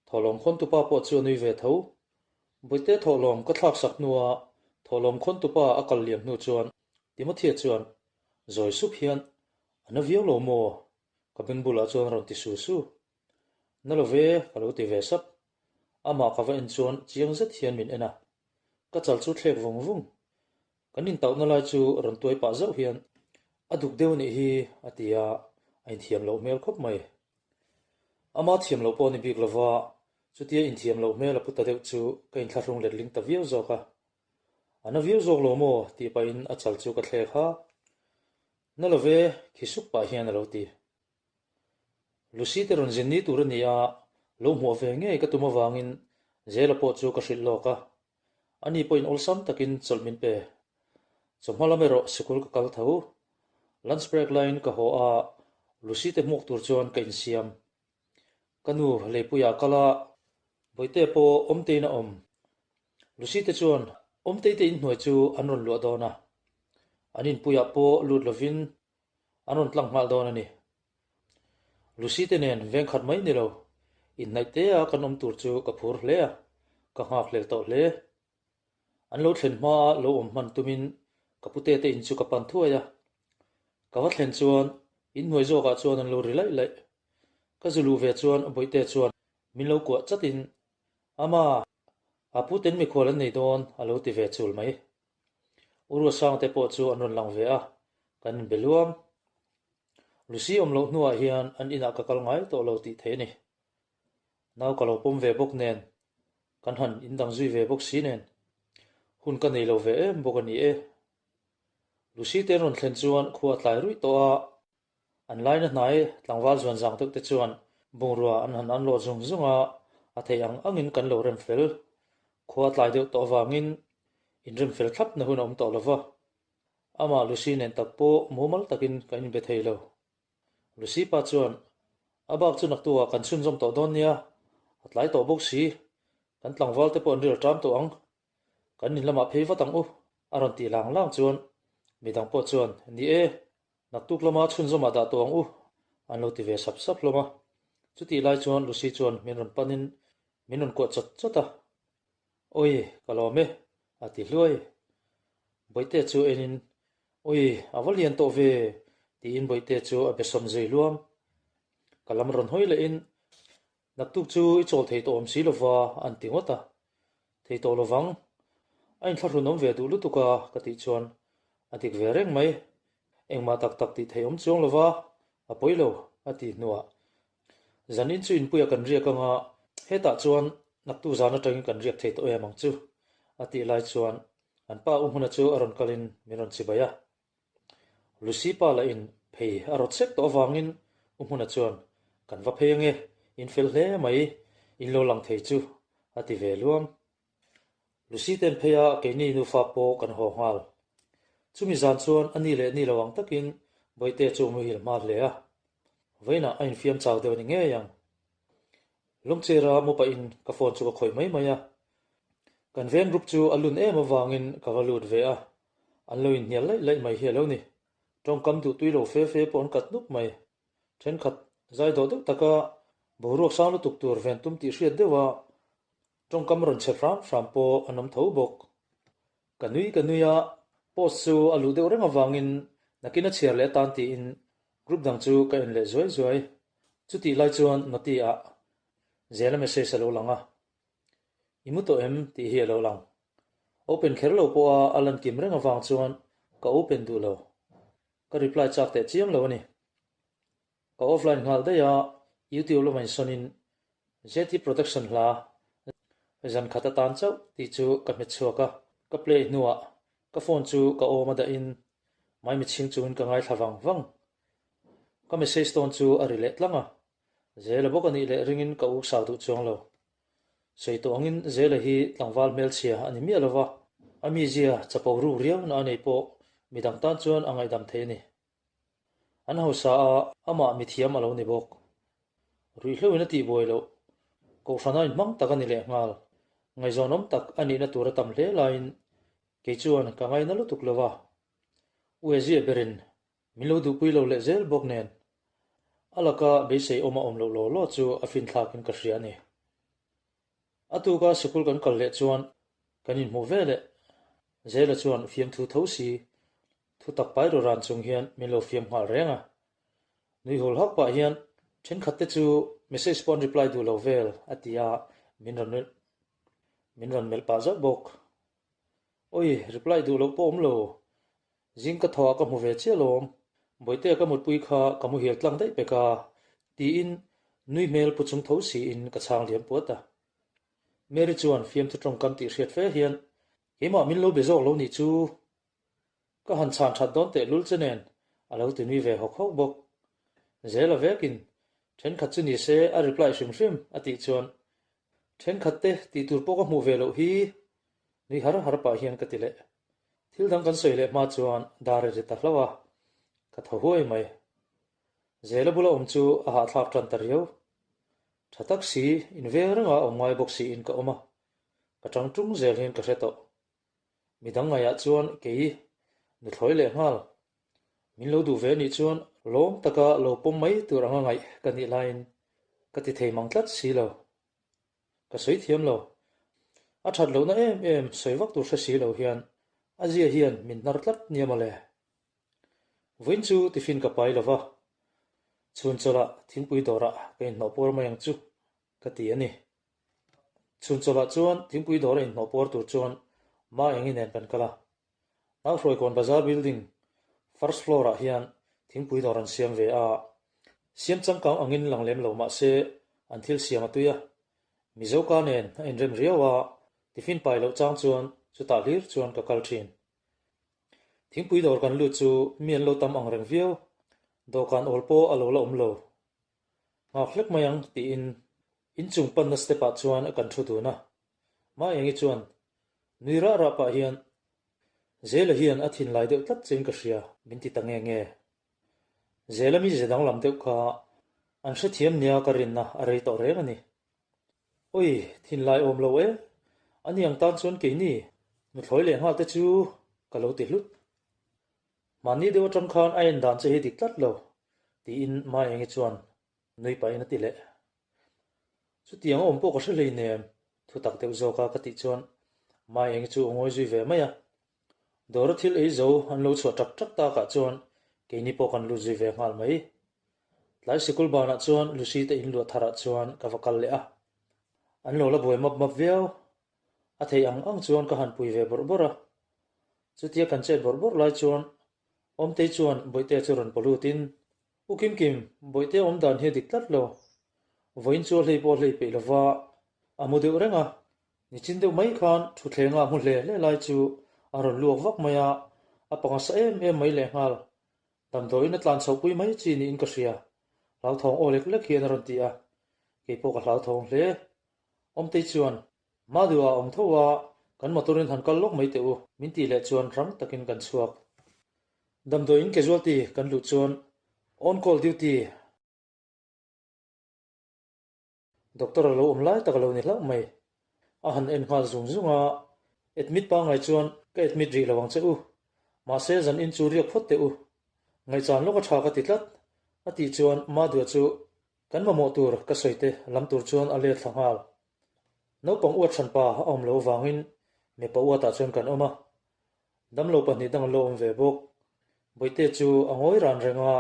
Thawhlawm khawntupa pawh chu a nui ve tho. Bawihte thawhlawm ka thlak sak hnua thawhlawm khawntupa a kal liam hnu chuan Timothea chuan zawi sup hian a na viau lo maw? Ka beng bulah chuan a rawn ti su su. Na lo ve, ka lo ti ve sap. Amah ka va en chuan chiang zet hian min en a, ka chal chu thlek vung vung. Kan intauhna lai chu rawn tuai pah zauh hian a duk deuh anih hi a ti a, a inthiam loh hmel khawp mai. Ama thiam loh pawh a ni bik lova, chutia inthiam loh hmel a pu ta deuh chu ka inthlahrung letling ta viau zawk a. A na viau zawk lo maw? tih pahin a chal chu ka thlek ha. Na lo ve, khi suk pah hian a lo ti. Lucy te rawn zin ni tur a ni a, lo hmuah ve ngei ka tum avangin Zela pawh chu ka hrilh lawk a. Ani pawhin awlsam takin chawlh min pe. Chawhma lam erawh sikul ka kal tho. Lunch break laiin ka haw a, Lucy te hmuak tur chuan ka insiam. Ka nu leipuiah kal a, Bawihte pawh Awmteiin a awm. Lucy te chuan Awmtei te inhnuai chu an rawn luah dawn a. An inpuiah pawh lut lovin An rawn tlang nghal dawn a ni. Lucy te nen veng khat mai ni lo, inhnaih te a kan awm tur chu ka phur hle a, ka nghak hlel tawh hle. An lo thlen hma a lo awm hman tumin ka pute te in chu ka pan thuai a. Ka va thlen chuan inhnuai zawkah chuan an lo ri laih laih. Ka zu luh ve chuan Bawihte chuan min lo kuah chatin, Ama, a puten mikhual an nei dawn a lo ti ve chul mai. U Ruasangte pawh chu an rawn lang ve a, kan inbe luam. Lucy awm loh hnuah hian an inah ka kal ngai tawh lo tih theih a ni. Nau ka lo pawm ve bawk nen, kan han indang zui ve bawk si nen, hun ka nei lo ve em bawk a ni e. Lucy te an rawn thlen chuan khua a tlai ruih tawh a, An laina hnai tlangval zuan zang deuh te chuan bungrua an han an lawh zung zung a, a theih ang angin kan lo rem fel. Khua tlai deuh tawh avangin inrem fel thlap na hun a awm tawh lo va. Amah Lucy nen tak pawh mumal takin kan inbe thei lo. Lucy pa chuan, A bak chu naktuah kan chhunzawm tawh dawn nia, a tlai tawh bawk si, kan tlangval te pawh an ril ṭam tawh ang. Kan in lamah phei vat ang u, a rawn tih lang lang chuan midang pawh chuan, Ni e, Naktuk lama chhunzawmah dah tawh ang u, an lo ti ve sap sap hlawm a. Chutih lai chuan Lucy chuan min rawn panin min rawn kuah chawt chawt a. Awi, ka lawm e, a ti hluai. Bawihte chu enin, Awi, a va lian tawh ve, tiin Bawihte chu a be sawm zui luam. Ka lam rawn hawi lehin, Naktuk chu i chawl thei tawh awm si lova, an ti ngawt a. Thei tawh lovang, a inthlahrun awm ve duh lutuk a, ka tih chuan a dik ve reng mai. Engmah tak tak tih theih awm chuang lova, a pawi lo, a ti hnuah. Zanin chu inpuia kan riak anga hetah chuan naktuk zan atangin kan riak thei tawh em ang chu, a tih lai chuan an pa u hmuna chu a rawn kalin min rawn chibai a. Lucy pa lah in phei a rawt sek tawh avangin U Hmuna chuan, Kan va phei ange, in fel hle mai, in lo lang thei chu, a ti ve luam. Lucy ten phei a keini nufa pawh kan haw nghal. Chumi zan chuan a ni leh ni lo ang takin Bawihte chu a muhil hma hle a. Vawiinah a infiam chau deuh a ni ngei ang. Lungchira mu pahin ka phone chu ka khawih mai mai a. Kan veng group chu a lun em avangin ka va lut ve a, An lo inhnial laih laih mai hi a lo ni. Tawngkam duh tui lo fe fe pawh an kat nup mai. Thenkhat zai dawh deuh taka boruak sang lutuk tur ven tum tih hriat deuha tawngkam rawn chhe hram hram pawh an awm tho bawk. Ka nui ka nui a, post chu a luh deuh reng avangin nakin a chhiar leh atan tiin group dang chu ka en leh zuai zuai. Chutih lai chuan noti ah Zela message a lo lang a. I mu tawh em? tih hi a lo lang. Open kher lo pawha a lan kim reng avang chuan ka open duh lo. Ka reply chak teh chiam lo a ni. Ka offline nghal daih a, YouTube lama insawnin ZT Production hla zan khat atan chauh tih chu ka hmet chhuak a. Ka play hnuah ka phone chu ka awm a dahin. Maimichhing chungin ka ngaithla vang vang. Ka message tawn chu a ri leh tlang a, Zela bawk a nih leh ringin ka uk sau duh chuang lo. Sawi tawh angin Zela hi tlangval hmelchhia a ni miah lo va, a mizia chapo ruk riau na a nei pawh midang tan chuan a ngaihdam thei a ni. An hausa a, amah mithiam a lo ni bawk. Ruihhloin a tihbuai loh, kohhrana inhmang tak a ni lehnghal. Ngaihzawnawm tak a nihna tur a tam hle laiin kei chuan ka ngaina lutuk lo va. Uezia berin min lo duhpui lo leh zel bawk nen a laka beisei awm a awm loh law law chu a finthlakin ka hria a ni. A tuka sikul kan kal leh chuan kan inhmuh ve leh Zela chuan fiamthu tho si thu tak pai ru ran chung hian min lo fiam nghal reng a. Nui hul hak pah hian thenkhat te chu message pawh an reply duh lo vel a ti a, min rawn min rawn melh pah zauh bawk. Oi, reply duh loh pawh awm lo. Zing ka thawh ah ka hmu ve chiah lawm. Bawihtea ka mutpui kha ka muhil tlang daih pek a, tiin nui hmel pu chung tho siin ka chhang liam puat a. Mary chuan fiamthu tawngkam tih hriat fe hian, Keimah min lo be zawk lo nih chu. Ka han chhan that dawn tehlul che nen a lo ti nui ve hawk hawk bawk. Zela vekin, Thenkhat chu ni se a reply hrim hrim a tih chuan, Thenkhat te tih tur pawh ka hmuh ve loh hi nui har har pah hian ka ti leh. Thil dang kan sawi leh hma chuan dar a ri ta hlauh a, ka thaw huai mai. Zela bula awm chu a hahthlak tan ta riau. Tha tak si, inveng renga awm ngai bawk siin ka awm a, ka tang tung zel hian ka hre tawh. Midang ngaiah chuan kei nuthlawi leh nghal. Min lo duh ve nih chuan lawm taka lo pawm mai tur anga ngaih ka nih laiin ka ti thei mang tlat si lo. Ka sawi thiam lo. A that lohna em em sawi vak tur hre si lo hian a zia hian min hnar tlat nia mawle. Vawiin chu tiffin ka pai lo va, chhun chawlhah thingpui dawrah ka inhnawh puar mai ang chu ka ti a ni. Chhun chawlhah chuan thingpui dawr a inhnawh puar tur chuan Ma Engi nen kan kal a. Nauhruaikawn Bazar Building first floor ah hian thingpui dawr an siam ve a. Siam changkang angin lang lem lo mah se an thil siam a tui a. Mizo ka nen a inrem riau a, tiffin pai loh chang chuan chutah hlir chuan ka kal thin. Thingpui dawr kan lut chu mi an lo tam ang reng viau, dawhkan awl pawh a lo la awm lo. Nghak hlek mai ang tiin inchung panna step ah chuan a kan thu dun a. Maengi chuan nui rah rah pah hian Zela hian a thinlai deuh tlat chein ka hria min ti ta nge nge. Zela mi ze danglam deuh kha an hrethiam nia ka rinna a rei tawh reng a ni. Oi, thinlai awm lo e, ani ang tan chuan keini nuthlawi leh nghal te chu ka lo ti hlut. Mahni deuh atang khan a en dan che hi dik tlat lo, tiin Maengi chuan nui pahin a ti leh. Chutiang a awm pawh ka hre hleinem, thu tak deuh zawka ka tih chuan Maengi chu a ngawi zui ve mai a. Dawra thil ei zo an lo chhuah tak tak takah chuan keini pawh kan lut zui ve nghal mai. Tlai sikul banah chuan Lucy te inluah tharah chuan ka va kal leh a. An lo la buai map map viau. A theih ang ang chuan ka han pui ve bawrh bawrh a. Chutia kan chet bawrh bawrh lai chuan Awmtei chuan Bawihtea chu rawn pawlutin, U Kimkim, Bawihtea awm dan hi a dik tlat lo. Vawiin chu a hlei pawh a hlei peih lova, a mu deuh reng a. Nichin deuh mai khan thuthlenga a hmu hle hle lai chu a rawn luak vak mai a, a panga sa em em mai lehnghal. Damdawiin a tlan chhohpui mai chi niin ka hria. Hlauthawng aw lek lek hian a rawn ti a, kei pawh ka hlauthawng hle. Awmtei chuan, Madua a awm tho a, kan motor-in han kal lawk mai teh u, min tih leh chuan rang takin kan chhuak. Damdawiin casualty kan luh chuan on call duty doctor a lo awm lai tak a lo ni hlauh mai. A han en nghal zung zung a, admit pangngai chuan ka admit rih lo ang che u, mahse zan in chu riak phawt teh u, ngaihchan lawk a tha ka ti tlat, a tih chuan Madua chu Kan mamawh tur ka sawi te lam tur chuan a let thla nghal. Naupang uat hran pa a awm lo vangin mipa uatah chuan kan awm a. Damlo pahnih dang an lo awm ve bawk. Bawihte chu a ngawi ran reng a,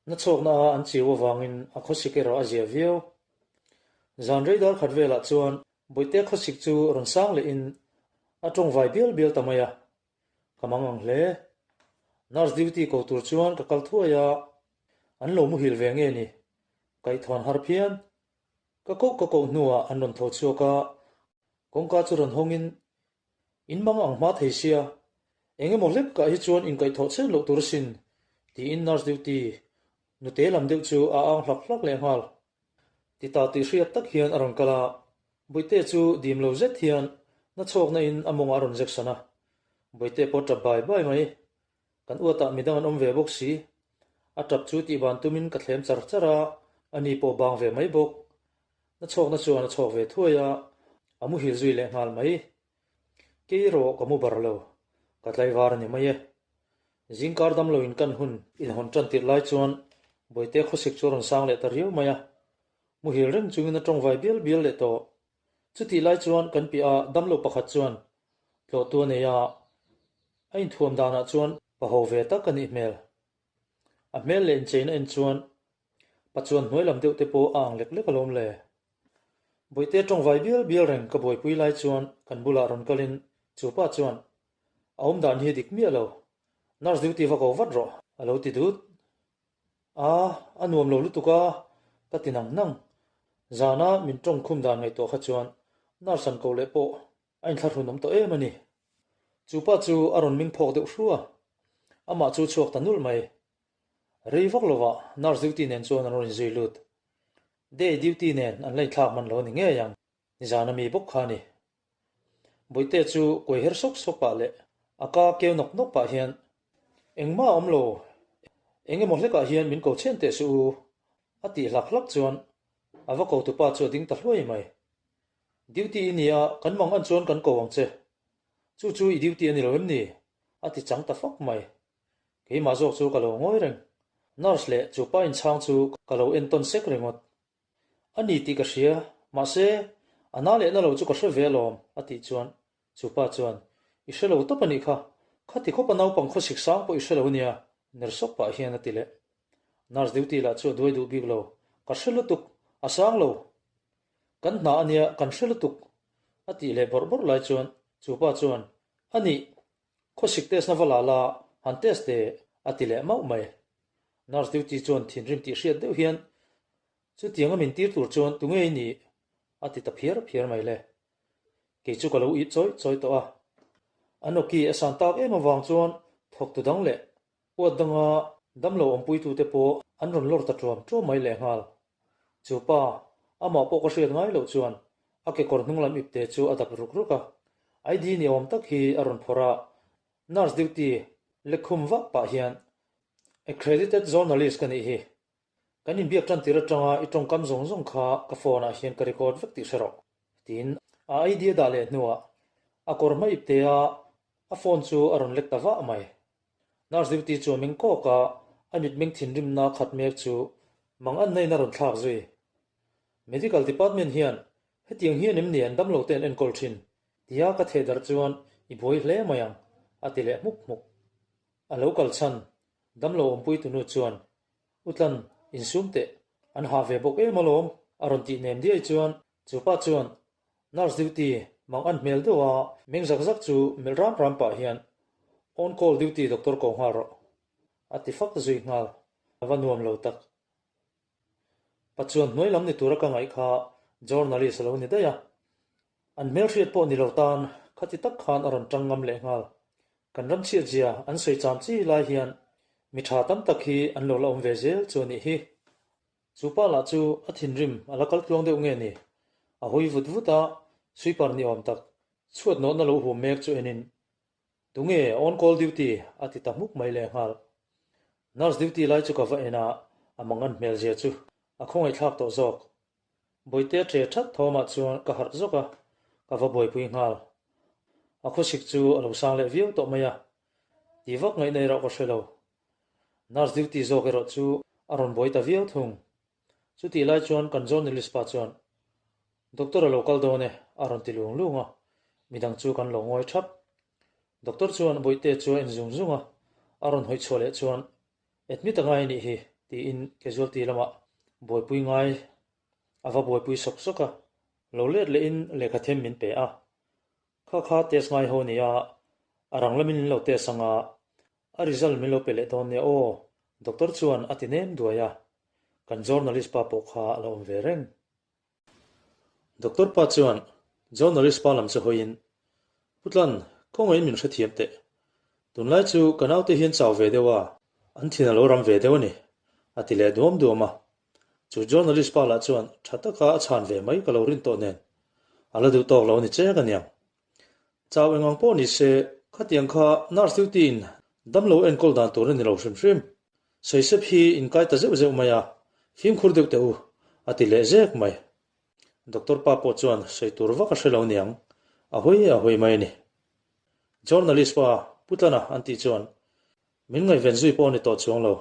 na chhawkna a an chiu avangin a khawsik erawh a zia viau. Zan rei dar khat velah chuan Bawihte khawsik chu rawn sang lehin a tawngvai bial bial ta mai a. Ka mang ang hle. Nurse duty ko tur chuan ka kal thuai a, an lo muhil ve nge ni? Kaihthawhn har phian. Ka koh ka koh hnuah an rawn tho chhuak a, kawngka chu rawn hawngin in mang ang hma thei sia. Eng emaw hlek kah hi chuan inkaihthawh chhet loh tur asin, tiin nurse duty nute lam deuh chu a ang hlak hlak leh nghal. Ti ta tih hriat tak hian a rawn kal a, Bawihte chu dim lo zet hian na chhawkna in a mawngah a rawn zek san a. Bawihte pawh tap bai bai mai. Kan uatah midang an awm ve bawk si. A tap chu tih ban tumin ka thlem char char a, ani pawh bang ve mai bawk. Na chhawkna chuan a chhawk ve thuai a, a muhil zui leh nghal mai. Kei erawh ka mu bar lo, ka tlaivar a ni mai e. Zingkar dam loin kan hun inhawn tan tirh lai chuan Bawihte khawsik chu a rawn sang leh ta riau mai a, muhil reng chungin a tawngvai bial bial leh tawh. Chutih lai chuan kan piah a damlo pakhat chuan tlawhtu a nei a, a inthuam danah chuan paho ve tak a nih hmel. A hmel leh incheina en chuan pachuan hnuai lam deuh te pawh a ang lek lek alawm le. Bawihte tawngvai bial bial reng ka buaipui lai chuan kan bulah rawn kalin chu pa chuan a awm dan hi a dik miah lo, nurse duty va ko vat rawh a lo ti dut. A, a nuam lo lutuk a, ka ti nang nang. Zana min tawng khum dan ngaihtuah kha chuan nurse an ko leh pawh a inthlahrun awm tawh em a ni. Chu pa chu a rawn ming phawk deuh hru a, amah chu chhuak ta nulh mai. Rei vak lovah nurse duty nen chuan an rawn inzui lut. Day duty nen an la inthlak hman lo a ni ngei ang, nizan a mi bawk kha a ni. Bawihte chu kuai her sawk sawk pah leh a ka keu nawk nawk pah hian, Engmah a awm lo, eng emaw hlekah hian min ko chhen teh suh u, a tih hlak hlak chuan a va ko tupa chu a ding ta hluai mai. Duty i nia, kan mang an chuan kan ko ang che. Chu chu i duty a ni lo em ni? a ti chang ta fak mai. Keimah zawk chu ka lo ngawi reng. Nurse leh chu pa inchhang chu ka lo entawn sek ringawt. A ni tih ka hria, mahse, a na leh na lo chu ka hre ve alawm, a tih chuan chu pa chuan, I hre lo tawp a nih kha, khati khawp a naupang khawsik sang pawh i hre lo nia, ner sawk pah hian a ti leh. Nurse duty lah chu a duai duh bik lo, Ka hre lutuk, a sang lo. Kan hna a nia, kan hre lutuk, a tih leh bawrh bawrh lai chuan chu pa chuan, A nih, Khawsik test na va la la, han test teh, a ti leh mauh mai. Nurse duty chuan thinrim tih hriat deuh hian, Chutianga min tir tur chuan tunge i nih? a ti ta phiar phiar mai le. Kei chu ka lo ip chawi chawi tawh a. An awki a san tak em avang chuan thawktu dang leh uat danga damlo awmpuitute pawh an rawn lawr ta ṭuam ṭuam mai lehnghal. Chu pa, amah pawh ka hriat ngai loh chuan a kekawr hnung lam ipte chu a dap ruk ruk a. ID ni awm tak hi a rawn phawrh a, nurse duty lekkhum vak pah hian, Accredited journalist ka nih hi. Kan inbiak tan tir atanga i tawngkam zawng zawng kha ka phone ah hian ka record vek tih hre rawh, tiin a ID a dah leh hnuah a kawr hma ipte a a phone chu a rawn lek ta vah mai. Nurse duty chu a meng kawk a, a mitmeng thinrimna khat mek chu mang an nain a rawn thlak zui. Medical department hian hetiang hian em ni an damlo te an enkawl thin? Tia ka theh darh chuan i buai hle mai ang, a ti leh hmuk hmuk. A lo kal chhan, damlo awmpui tunu chuan, Utlan, insum teh, an hah ve bawk em alawm, a rawn tih nem diai chuan chupa chuan Nurse duty mang an hmel deuh a, meng zak zak chu melh ram ram pah hian On call duty doctor ko nghal rawh a ti fak zui nghal, a va nuam lo tak. Pachuan hnuai lam ni tura ka ngaih kha journalist a lo ni daih a, an hmelhriat pawh ni lo tan khati tak khan a rawn tang ngam leh nghal. Kan ram chhiatzia an sawi cham chi lai hian mi tha tam tak hi an lo la awm ve zel chu a nih hi. Chu pa lah chu a thinrim a la kal tluang deuh nge ni? A hawi vut vut a, sweeper ni awm tak chhuat nawhna lo hum mek chu enin, Tunge on call duty? a ti ta hmuk mai lehnghal. Nurse duty lai chu ka va en a, a mangan hmel zia chu a khawngaihthlak tawh zawk. Bawihte ṭe ṭhat thawmah chuan ka harh zawk a, ka va buaipui nghal. A khawsik chu a lo sang leh viau tawh mai a, ti vak ngaihna erawh ka hre lo. Nurse duty zawk erawh chu a rawn buai ta viau thung. Chutih lai chuan kan journalist pa chuan, Doctor a lo kal dawn e, a rawn ti lung lung a, midang chu kan lo ngawi thap. Doctor chuan Bawihte chu a en zung zung a, a rawn hawi chhuah leh chuan, Admit a ngai a nih hi, tiin casualty lamah buaipui ngai a va buaipui sawk sawk a, lo let lehin lehkha them min pe a. Kha kha test ngai ho nia, a rang lamin min lo test ang a, a result min lo pe leh dawn nia aw, doctor chuan a ti nem duai a, kan journalist pa pawh kha a la awm ve reng. Doctor pa chuan journalist pa lam chu hawiin, Putlan, kawngaiin min hrethiam teh. Tunlai chu ka naute hian chau ve deuh a, an thin a lo ram ve deuh a ni, a ti leh duam duam a. Chu journalist pa lah chuan tha taka a chhan ve mai ka lo rin tawh nen, a la duh tawk lo a ni chek a niang. Chau engang pawh ni se, khatiang kha nurse duty in damlo enkawl dan tur a ni lo hrim hrim. Sawisep hi inkai ta zeuh zeuh mai a, fimkhur deuh teh u, a ti leh zek mai. Doctor pa pawh chuan sawi tur vak a hre lo niang, a hawi a hawi mai a ni. Journalist pa Putlana an tih chuan min ngaihven zui pawh a ni tawh chuang lo.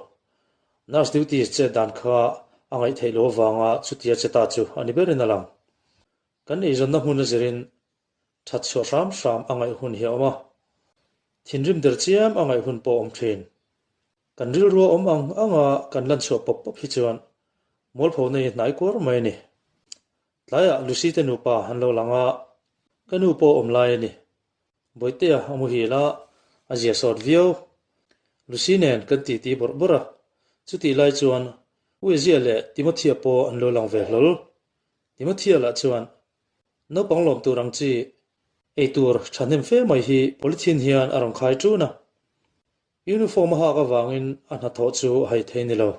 Nurse duty chet dan kha a ngaih theih loh avanga chutia che ta chu a ni berin a lang. Kan eizawnna hmun a zirin that chhuah hram hram a ngaih hun hi a awm a, thinrim der chiam a ngaih hun pawh a awm thin. Kan rilrua awm ang anga kan lan chhuah pawp pawp hi chuan mualpho nei hnai kuar mai a ni. Tlaiah Lucy te nupa an lo lang a, ka nu pawh awm lai a ni. Bawihtea a muhil a, a zia sawt viau. Lucy nen kan titi bawrh bawrh a, chutih lai chuan Uezia leh Timothea pawh an lo lang ve hlawl. Timothea lah chuan naupang lawm tur ang chi eitur thahnem fe mai hi polythene hian a rawn khai ṭun a. Uniform a hak avangin a hnathawh chu a hai thei ni lo.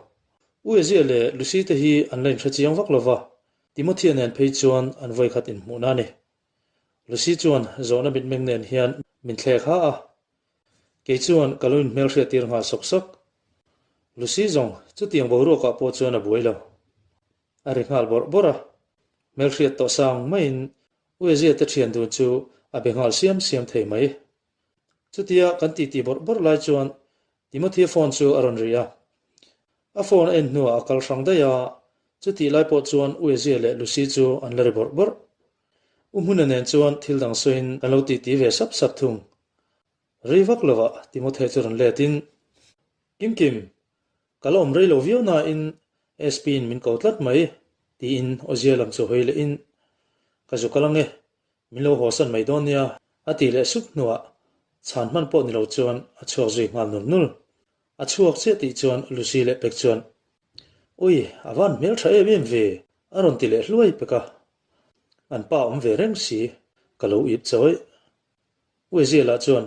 U Ezia leh Lucy te hi an la inhre chiang vak lo va, Timothea nen phei chuan an vawikhat inhmuhna a ni. Lucy chuan zawhna mitmeng nen hian min thlek ha a, kei chuan ka lo inhmelhriat tir nghal sawk sawk. Lucy zawng chutiang boruakah pawh chuan a buai lo. A ri nghal bawrh bawrh a, hmelhriat tawh sang maiin U Ezia te thian dun chu a be nghal siam siam thei mai. Chutia kan titi bawrh bawrh lai chuan Timothy phone chu a rawn ri a. A phone a en hnuah a kal hrang daih a, chutih lai pawh chuan U Ezia leh Lucy chu an la ri bawrh bawrh. U Hmuna nen chuan thil dang sawiin kan lo titi ve sap sap thung. Rei vak lovah Timothy chu rawn let in, Kim Kim, ka la awm rei lo viau nain SP in min ko tlat mai, tiin Ozia lam chu hawi leh in, Ka zu kal ange, Min lo haw san mai dawn nia, a tih leh sup hnuah chhan hman pawh ni lo chuan a chhuak zui nghal nul nul. A chhuak chiah tih chuan Lucy leh pek chuan, Ui, a van hmel tha em em ve, a rawn ti leh hluai pek a. An pa awm ve reng si, ka lo ip chawih. Uezia lah chuan,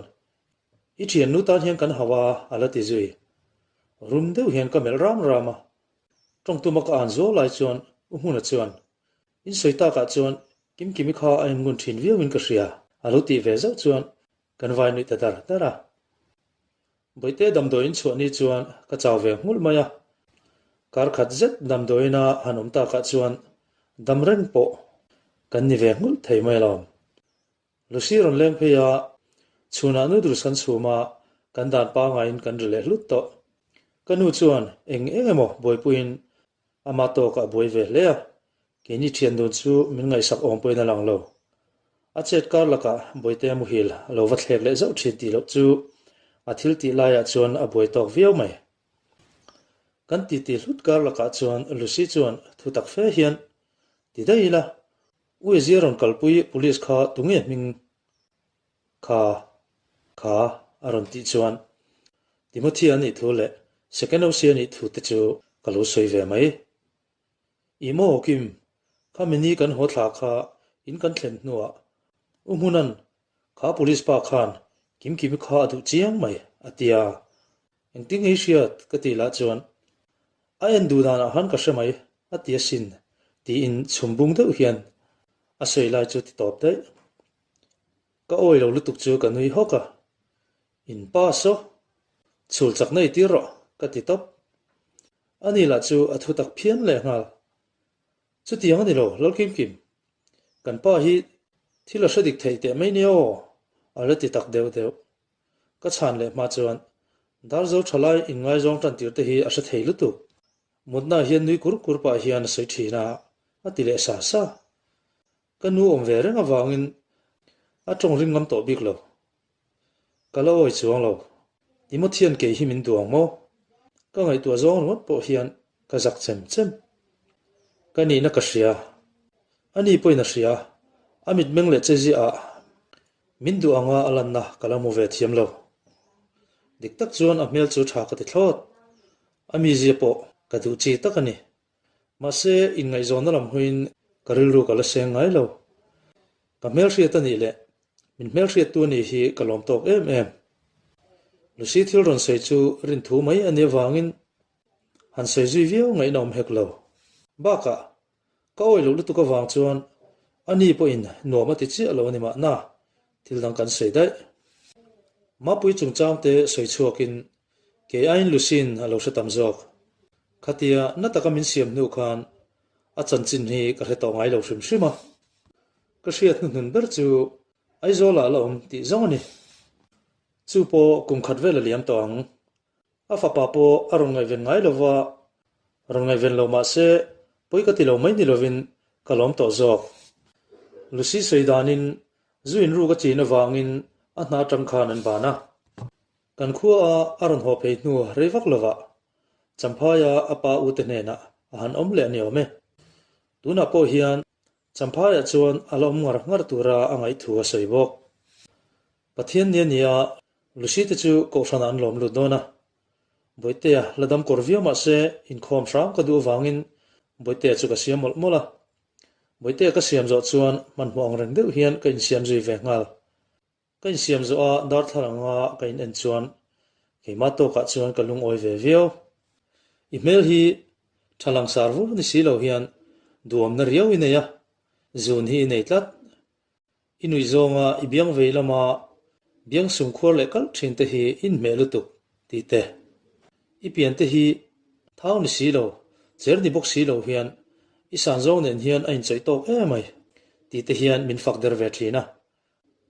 I thiannu tan hian kan hau a, a la ti zui. Rum deuh hian ka melh ram ram a. Tawngtuma ka an zuau lai chuan U Hmuna chuan, In sawi takah chuan Kimkimi kha a en ngun thin viauin ka hria, a lo tih ve zauh chuan kan vai nuih ta dar dar a. Bawihte damdawiin chhuah ni chuan ka chau ve nghulh mai a, kar khat zet damdawiina han awm takah chuan dam reng pawh kan ni ve nghulh thei mai alawm. Lucy rawn leng phei a, chhunah noodles kan chhum a, kan dan pangaiin kan ri leh hlut tawh. Ka nu chuan eng eng emaw buaipuiin ama tawkah a buai ve hle a, keini thian dun chu min ngaihsak awm pawhin a lang lo. A chet kar lakah Bawihtea muhil a lo va thlek leh zauh thin tih loh chu a thil tih laiah chuan a buai tawk viau mai. Kan titi hlut kar lakah chuan Lucy chuan thu tak fe hian, Ti daih ila, U Ezia rawn kalpui police kha tunge hming kha kha a rawn tih chuan Timothy a nih thu leh Second OC a nih thu te chu ka lo sawi ve mai. I maw Kim, kha mini kan haw thla kha in kan thlen hnuah U Hmunan kha police pa khan Kimkimi kha a duh chiang mai a ti a, engtin nge i hriat ka tih lah chuan a en duh danah khan ka hre mai a ti asin tiin chhum bung deuh hian a sawi lai chu ti tawp daih. Ka awi lo lutuk chu ka nui hawk a, In pa saw, chhul chak nei tir rawh ka ti tawp. Ani lah chu a thu tak phian leh nghal. Chutiang a ni lo, Lalkim Kim. Kan pa hi thil a hre dik theih teh mai nia aw, a la ti tak deuh deuh. Ka chhan leh hma chuan Darzo thalai inngaizawng tan tir te hi a hre thei lutuk. Mutna hian nui kur kur pah hian a sawi thin a, a ti leh sa sa. Ka nu awm ve reng avangin a tawng ring ngam tawh bik lo. Ka la awi chuang lo. Timothy-a'n kei hi min duh ang maw? Ka ngaihtuah zawng ringawt pawh hian ka zak chem chem. Ka nihna ka hria. Ani pawhin a hria. A mitmeng leh cheziah ah min duh anga a lanna ka la hmu ve thiam lo. Dik tak chuan a hmel chu tha ka ti thlawt. A mizia pawh ka duh chi tak a ni. Mahse, inngaihzawnna lam hawiin ka rilru ka la seng ngai lo. Ka hmelhriat a nih leh min hmelhriattu a nih hi ka lawm tawk em em. Lucy thil rawn sawi chu rin thu mai a nih avangin han sawi zui viau ngaihna awm hek lo. Bakah, ka awi loh lutuk avang chuan a ni pawhin nuam a ti chiah lo a ni mahna, thil dang kan sawi daih. Mapui chungchangte sawi chhuakin kei aiin Lucy-in a lo hre tam zawk. Khatia na taka min siam hnu khan a chanchin hi ka hre tawh ngai lo hrim hrim a. Ka hriat hnuhnun ber chu Aizawlah la awm tih zawng a ni. Chu pawh kum khat vel a liam tawh ang. A fapa pawh a rawn ngaihven ngai lo va, rawn ngaihven lo mah se pawi ka ti lo mai ni lovin ka lawm tawh zawk. Lucy sawi danin zu inruk a chin avangin a hna atang khan an ban a. Kan khua a a rawn haw phei hnu rei vak lovah Champhaia a pa ute hnenah a han awm leh a ni awm e. Tunah pawh hian Champhaiah chuan a la awm ngar ngar tura a ngaih thu a sawi bawk. Pathian nia nia Lucy te chu Kohhranah an lawm lut dawn a. Bawihtea la dam kawr viau mah se inkhawm hram ka duh avangin Bawihtea chu ka siam mawlh mawlh a. Bawihtea ka siam zawh chuan hmanhmawh ang reng deuh hian ka insiam zui ve nghal. Ka insiam zawh a darthlalang anga ka in en chuan keimah tawkah chuan ka lungawi ve viau. I hmel hi tha langsar vur ni si lo hian duamna riau i nei a, zun hi i nei tlat. I nuih zawnga i biang vei lama biang sum khuar leh kalh thin te hi i inhmeh lutuk tih te. I pian te hi thau ni si lo, cher ni bawk si lo hian i san zawng nen hian a inchawih tawk emai tih te hian min fak der ve thin a.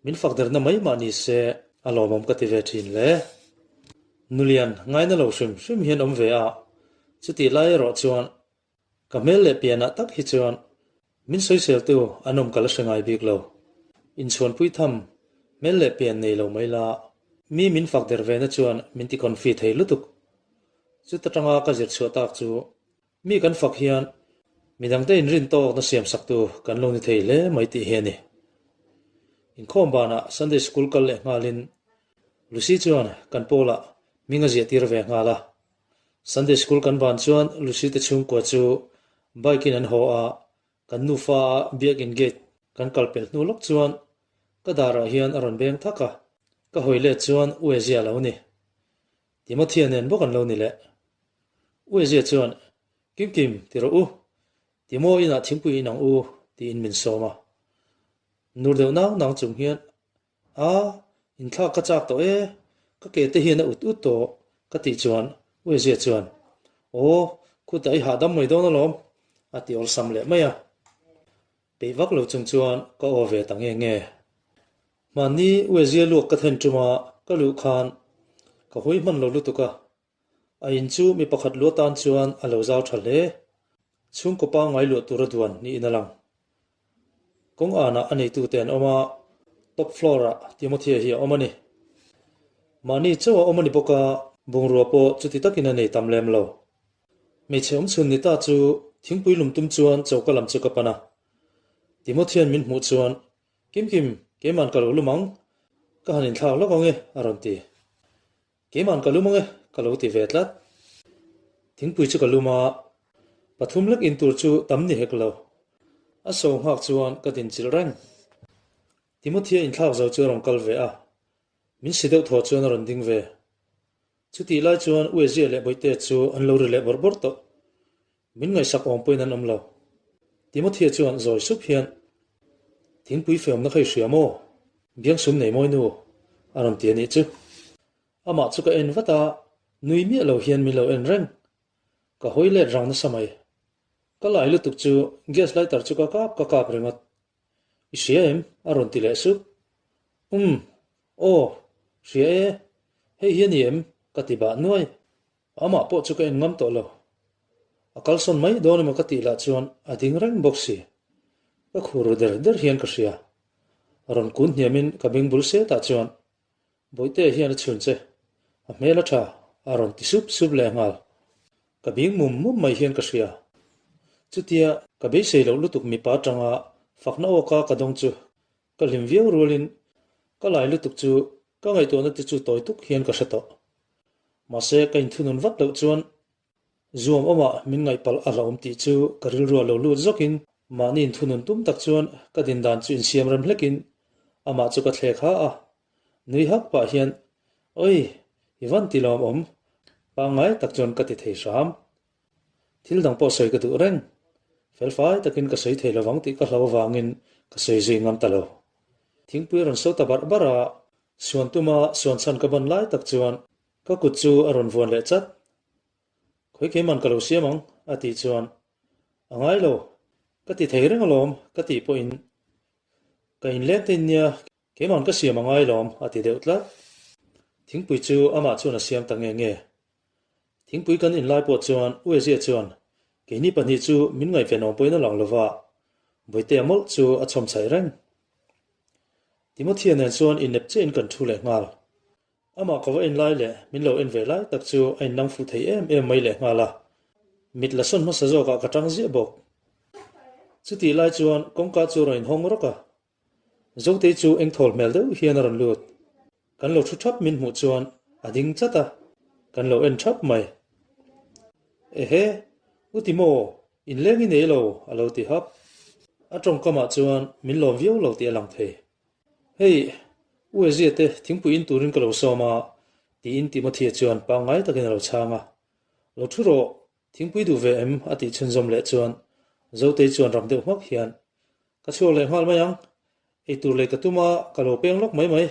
Min fak derna mai mah ni se a lawmawm ka ti ve thin hle. Nulian ngaina lo hrim hrim hian awm ve a, chutih lai erawh chuan ka hmel leh pianah tak hi chuan min sawiseltu an awm ka la hre ngai bik lo. Inchhuanpui tham hmel leh pian nei lo mai la, mi min fak der vena chuan min ti confi thei lutuk. Chuta tanga ka zir chhuah tak chu Mi kan fak hian midangte inrin tawkna siamsaktu kan lo ni thei hle mai tih hi a ni. Inkhawm banah Sunday School kal leh nghalin Lucy chuan kan pawlah hming a ziahtir ve nghal a. Sunday School kan ban chuan Lucy te chhungkua chu bike in an haw a, kan nufa a biakin gate kan kal pelh hnu lawk chuan ka darah hian a rawn beng thak a, ka hawi let chuan Uezia a lo ni. Timothea nen bawk an lo ni leh. Uezia chuan, Kim Kim, ti rawh u. Timo inah thingpui in ang u, tiin min sawm a. Nur deuh nang nang chung hian, A, inthlak ka chak tawh e, ka ke te hian a ut ut tawh, ka tih chuan Uezia chuan, Aw, khutah i hahdam mai dawn alawm, a ti awlsam leh mai a. Peih vak lo chung chuan ka aw ve ta nge nge. Hmanni Uezia luak ka then ṭuma ka luh khan ka hawi hman lo lutuk a, A in chu mi pakhat luah tan chuan a lo zau tha hle. Chhungkaw pangngai luah tura duan niin a lang. Kawng anah a neitute an awm a, top floor-ah Timothea hi a awm a ni. Mahni chauh a awm a ni bawk a, bungrua pawh chuti takin a nei tam lem lo. Hmeichhe awmchhun ni ta chu thingpui lum tum chuan choka lam chu ka pan a. Timothea'n min hmuh chuan, Kim Kim, keiman ka lo lum ang, ka han inthlak lawk ang e, a rawn ti. Keiman ka lum ang e, ka lo ti ve tlat. Thingpui chu ka lum a, pathum lek in tur chu tam ni hek lo. A so nghak chuan ka dinchilh reng. Timothea inthlak zo chu a rawn kal ve a, min si deuh thaw chuan a rawn ding ve. Chutih lai chuan Uezia leh Bawihtea chu an lo ri leh bawrh bawrh tawh. Min ngaihsak awm pawhin an awm lo. Timothea chuan zawi sup hian, Thingpui feawmna kha i hria maw? Biangsum nei mawi nu, a rawn ti a nih chu. Amah chu ka en vat a, nui miah lo hian min lo en reng. Ka hawi let rang nasa mai. Ka lai lutuk chu gas lighter chu ka kap ka kap ringawt. I hria em? a rawn ti leh sup. Umm, aw, hria e, hei hi a ni em? ka ti bah nuai. Amah pawh chu ka en ngam tawh lo. A kalsawn mai dawn emaw ka tih lah chuan a ding reng bawk si. Ka khur ru der der hian ka hria. Rawn kun hniamin ka beng bul setah chuan Bawihte hian a chhun che, a hmel a tha, a rawn ti sup sup leh nghal. Ka bing mum mum mai hian ka hria. Chutia ka beisei loh lutuk mipa atanga fakna awka ka dawng chu ka hlim viau rualin ka lai lutuk chu ka ngaihtuahna te chu tawi tuk hian ka hre tawh. Mahse ka inthunun vat loh chuan Zuam awmah min ngaihpalh a hlauhawm tih chu ka rilru a lo lut zawkin mahni inthunun tum tak chuan ka din dan chu insiam rem hlekin amah chu ka thlek ha a. Nui hak pah hian, Oi! I van ti lawmawm, pangngai tak chuan ka ti thei hram. Thil dang pawh sawi ka duh reng. Felfai takin ka sawi thei lovang tih ka hlau avangin ka sawi zui ngam ta lo. Thingpui a rawn so ta barh barh a, suan tuma suan chhan ka ban lai tak chuan ka kut chu a rawn vuan leh chat. Khawi keiman ka lo siam ang, a tih chuan, A ngai lo, ka ti thei reng alawm, ka tih pawhin ka inleng te in nia, keiman ka siam a ngai lawm, a ti deuh tlat. Thingpui chu amah chuan a siam ta nge nge. Thingpui kan inlai pawh chuan Uezia chuan keini pahnih chu min ngaihven awm pawhin a lang lova, Bawihtea mawlh chu a chhawm chhaih reng. Timothea nen chuan innep chiahin kan thu leh nghal. Amah ka va en lai leh min lo en ve lai tak chu a innang fuh thei em em mai leh nghal a, mit la sawn hmasa zawkah ka tang ziah bawk. Chutih lai chuan kawngka chu a rawn inhawng rawk a, Zotei chu eng thawl hmel deuh hian a rawn lut. Kan lo thu thap min hmuh chuan a ding chat a, kan lo en thap mai. Ehe, u ti maw, inleng i nei lo, a lo ti hap. A tawngkamah chuan min lawm viau lo tih a lang thei. Hei, U Ezia te thingpui in turin ka lo sawm a, tiin Timothea chuan pangngai takin a lo chhang a. Lo thu rawh, thingpui duh ve em? a tih chhunzawm leh chuan Zotei chuan ram deuh hmak hian, Ka chhuak leh nghal mai ang, eitur lei ka tum a, ka lo peng lawk mai mai,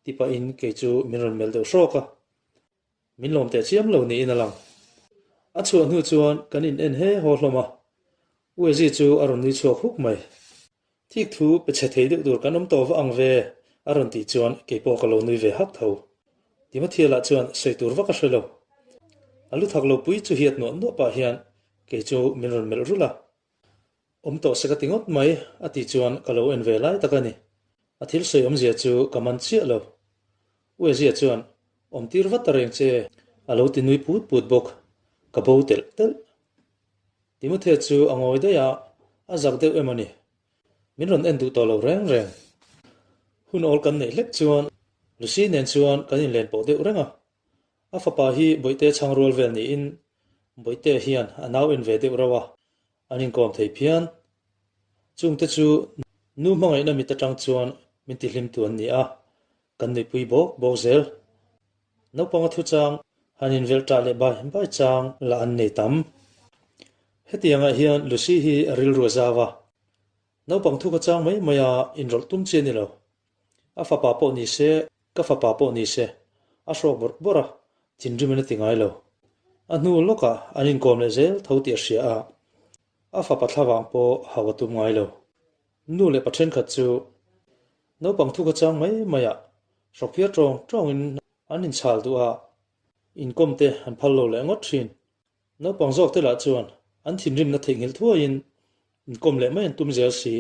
ti pahin kei chu min rawn melh deuh hrawk a. Min lawm teh chiam lo niin a lang. A chhuah hnu chuan kan in en he haw hlawm a, U Ezi chu a rawn nui chhuak huk mai. Thik thu pe chhe thei deuh tur kan awm tawh va ang ve, a rawn tih chuan kei pawh ka lo nui ve hak tho. Timothea lah chuan sawi tur vak a hre lo. A lu thak lo pui chu hiat nuah nuah pah hian kei chu min rawn melh rulh a. Awm tawh se ka ti ngawt mai, a tih chuan ka lo en ve lai tak a ni. A thil sawi awmzia chu ka man chiah lo. U Ezia chuan, Awm tir vat ta reng che, a lo ti nui put put bawk. Ka bo telh telh. Timothea chu a ngawi daih a, a zak deuh em a ni. Min rawn en duh tawh lo reng reng. Hun awl kan neih hlek chuan Lucy nen chuan kan inlen pawh deuh reng a. A fapa hi Bawihte chhang rual vel niin Bawihte hian a nau en ve deuh rauh a, an inkawm thei phian. Chungte chu nu hmangaihna mit atang chuan min tihlimtu an ni a, kan nuihpui bawk bawk zel. Naupanga thuchang han invelh tah leh bai bai chang lah an nei tam. Hetiangah hian Lucy hi a rilru a zau a, naupang thu ka chang mai mai a inrawlh tum chi a ni lo. A fapa pawh ni se, ka fapa pawh ni se, a hrawk bawrh bawrh a, thinrimin a ti ngai lo. A hnu lawkah an inkawm leh zel tho tih a hria a, a fapa thlavang pawh hau a tum ngai lo. Nu leh pa thenkhat chu naupang thu ka chang mai mai a, hrawk phiar tawng tawngin an inchhal duh a, inkawm te an phal lo leh ngawt thin. Naupang zawk te lah chuan an thinrimna theihnghilh thuaiin inkawm leh mai an tum zel si.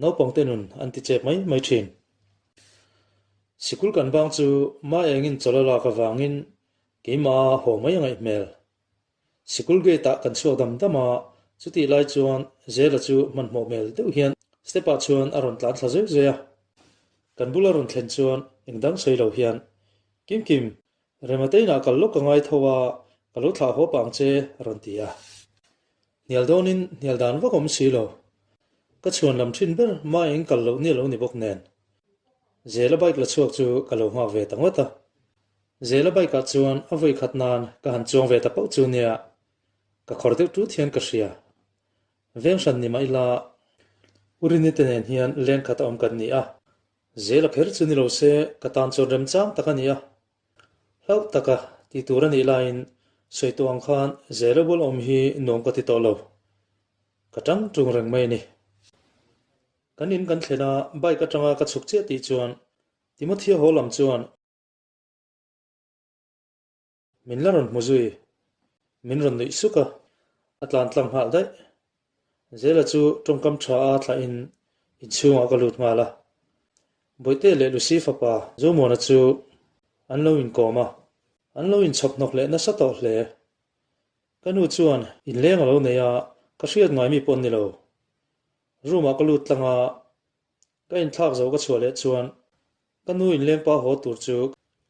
Naupangte nun an ti chep mai mai thin. Sikul kan bang chu ma engin chawlh a lak avangin keimah haw mai a ngaih hmel. Sikul gate ah kan chhuak dam dam a, chutih lai chuan Zela chu hmanhmawh hmel deuh hian step ah chuan a rawn tlan thla zeuh zeuh a. Kan bula rawn thlen chuan engdang sawi lo hian, Kim Kim, Rematein ah kal lawk ka ngai tho a, ka lo thlah haw pah ang che, a rawn ti a. Hnial dawnin hnial dan vak awm si lo. Ka chhuan lam thin ber mah eng kal loh ni a lo ni bawk nen. Zela bike la chhuak chu ka lo nghak ve ta ngawt a. Zela bike ah chuan a vawi khat nan ka han chuang ve ta pauh chu nia, ka khawr deuh tut hian ka hria. Veng hran ni mah ila, Urini te nen hian leng khat a awm kan ni a. Zela kher chu ni lo se ka tan chuan remchang tak a ni a. Hlauh taka ti tur a nih laiin sawi tawh ang khan Zela bul awm hi nuam ka ti tawh lo. Ka tang tung reng mai a ni. Kan in kan thlen a, bike atanga ka chhuk chiah tih chuan Timothea haw lam chuan Min la rawn hmu zui. Min rawn nuih suk a, a tlan tlang nghal daih. Zela chu tawngkam tha a thlahin inchhungah ka lut nghal a. Bawihte leh Lucy fapa Zomuana chu an lo inkawm a, an lo inchhawp hnawk leh nasa tawh hle. Ka nu chuan inleng a lo nei a, ka hriat ngai mi pawh an ni lo. Room-ah ka lut tlang a, ka inthlak zo ka chhuah leh chuan Ka nu inlengpa haw tur chu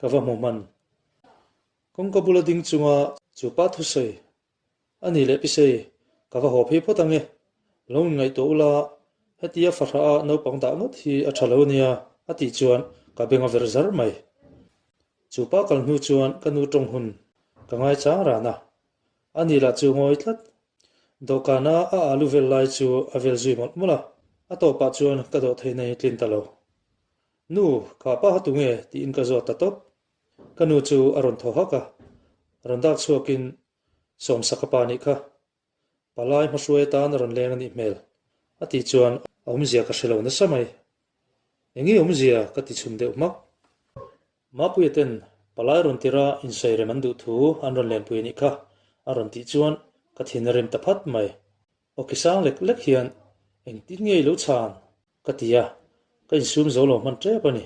ka va hmu hman. Kawngka bula ding chunga chu pa thusawi a ni leh pisei, ka va haw phei phawt ange. Lo inngaihtuah ula, hetia fahrah a naupang dah ngawt hi a tha lo ania a tih chuan ka beng a ver zar mai. Chu pa kal hnu chuan ka nu tawng hun ka ngaichang ran a, a ni lah chu ngawi tlat. Dawhkana a alu vel lai chu a vel zui mawlh mawlh a, a tawpah chuan ka dawh theihna hi tlin ta lo. Nu, kha pa ha tunge? tiin ka zawt ta tawp. Ka nu chu a rawn thaw hak a, rawn dak chhuakin Sawmsaka pa nih kha Palai hmahruai atan a rawn leng a nih hmel a tih chuan a awmzia ka hre lo nasa mai. Enge awmzia ka ti chhum deuh hmak. Mapuia ten palai rawn tira insawi rem an duh thu an rawn lenpui a nih kha a rawn tih chuan ka thin a rim ta phat mai. Awki sang lek lek hian engtin nge i lo chhan ka ti a, ka insum zo lo hman tep a ni.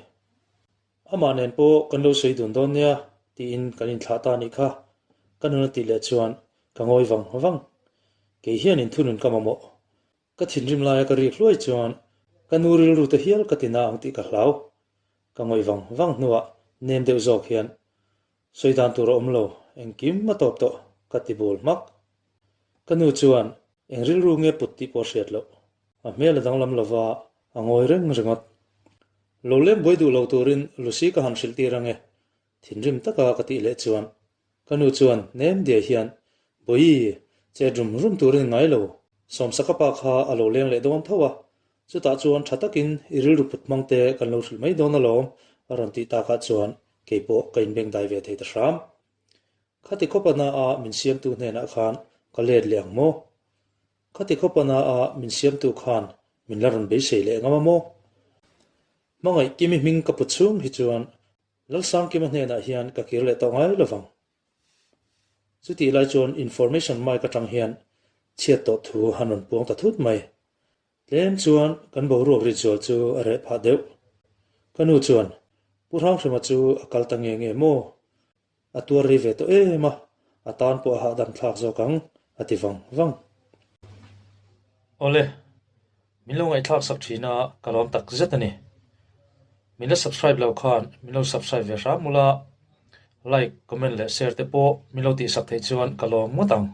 Amah nen pawh kan lo sawi dun dawn nia tiin kan inthlah ta anih kha, ka nun a tih leh chuan ka ngawi vang vang. Kei hian inthunun ka mamawh. Ka thinrim laia ka rik hluai chuan ka nu rilru te hial ka ti na ang tih ka hlau. Ka ngawih vang vang hnuah nem deuh zawk hian sawi dan tur a awm lo, engkim a tawp tawh ka ti bul hmak. Ka nu chuan eng rilru nge put tih pawh hriat loh. A hmel a danglam lova a ngawi reng ringawt. Lo lem buai duh lo turin Lucy ka han hrilh tir ange, thinrim taka ka tih leh chuan ka nu chuan nem diai hian Bawi, chet rum rum turin ngai lo, Sawmsaka pa kha a lo leng leh dawn tho a, chutah chuan tha takin i rilru put hmang te kan lo hrilh mai dawn alawm a rawn tih takah chuan keipawh ka inbengdai ve thei ta hram. Khati khawpa na a min siamtu hnenah khan ka let leh ang maw? Khati khawpa na a min siamtu khan min la rawn beisei leh ngam a maw? Hmangaih Kimi hming ka pu chhung hi chuan Lalsangkima hnenah hian ka kir leh tawh ngai lovang. Chutih lai chuan information mic atang hian chhiat tawh thu han rawn puang ta thut mai. Tlem chuan kan boruak rit zual chu a reh phah deuh. Ka nu chuan, Pu Hranghrima chu a kal ta nge nge maw? A tuar rei ve tawh em a, a tan pawh a hahdam thlak zawk ang, a ti vang vang. Awle, min lo ngaihthlak sak thin a, ka lawm tak zet a ni. Min la subscribe lo khan min lo subscribe ve hram ula, like, comment leh share te pawh min lo tihsak theih chuan ka lawm ngawt ang.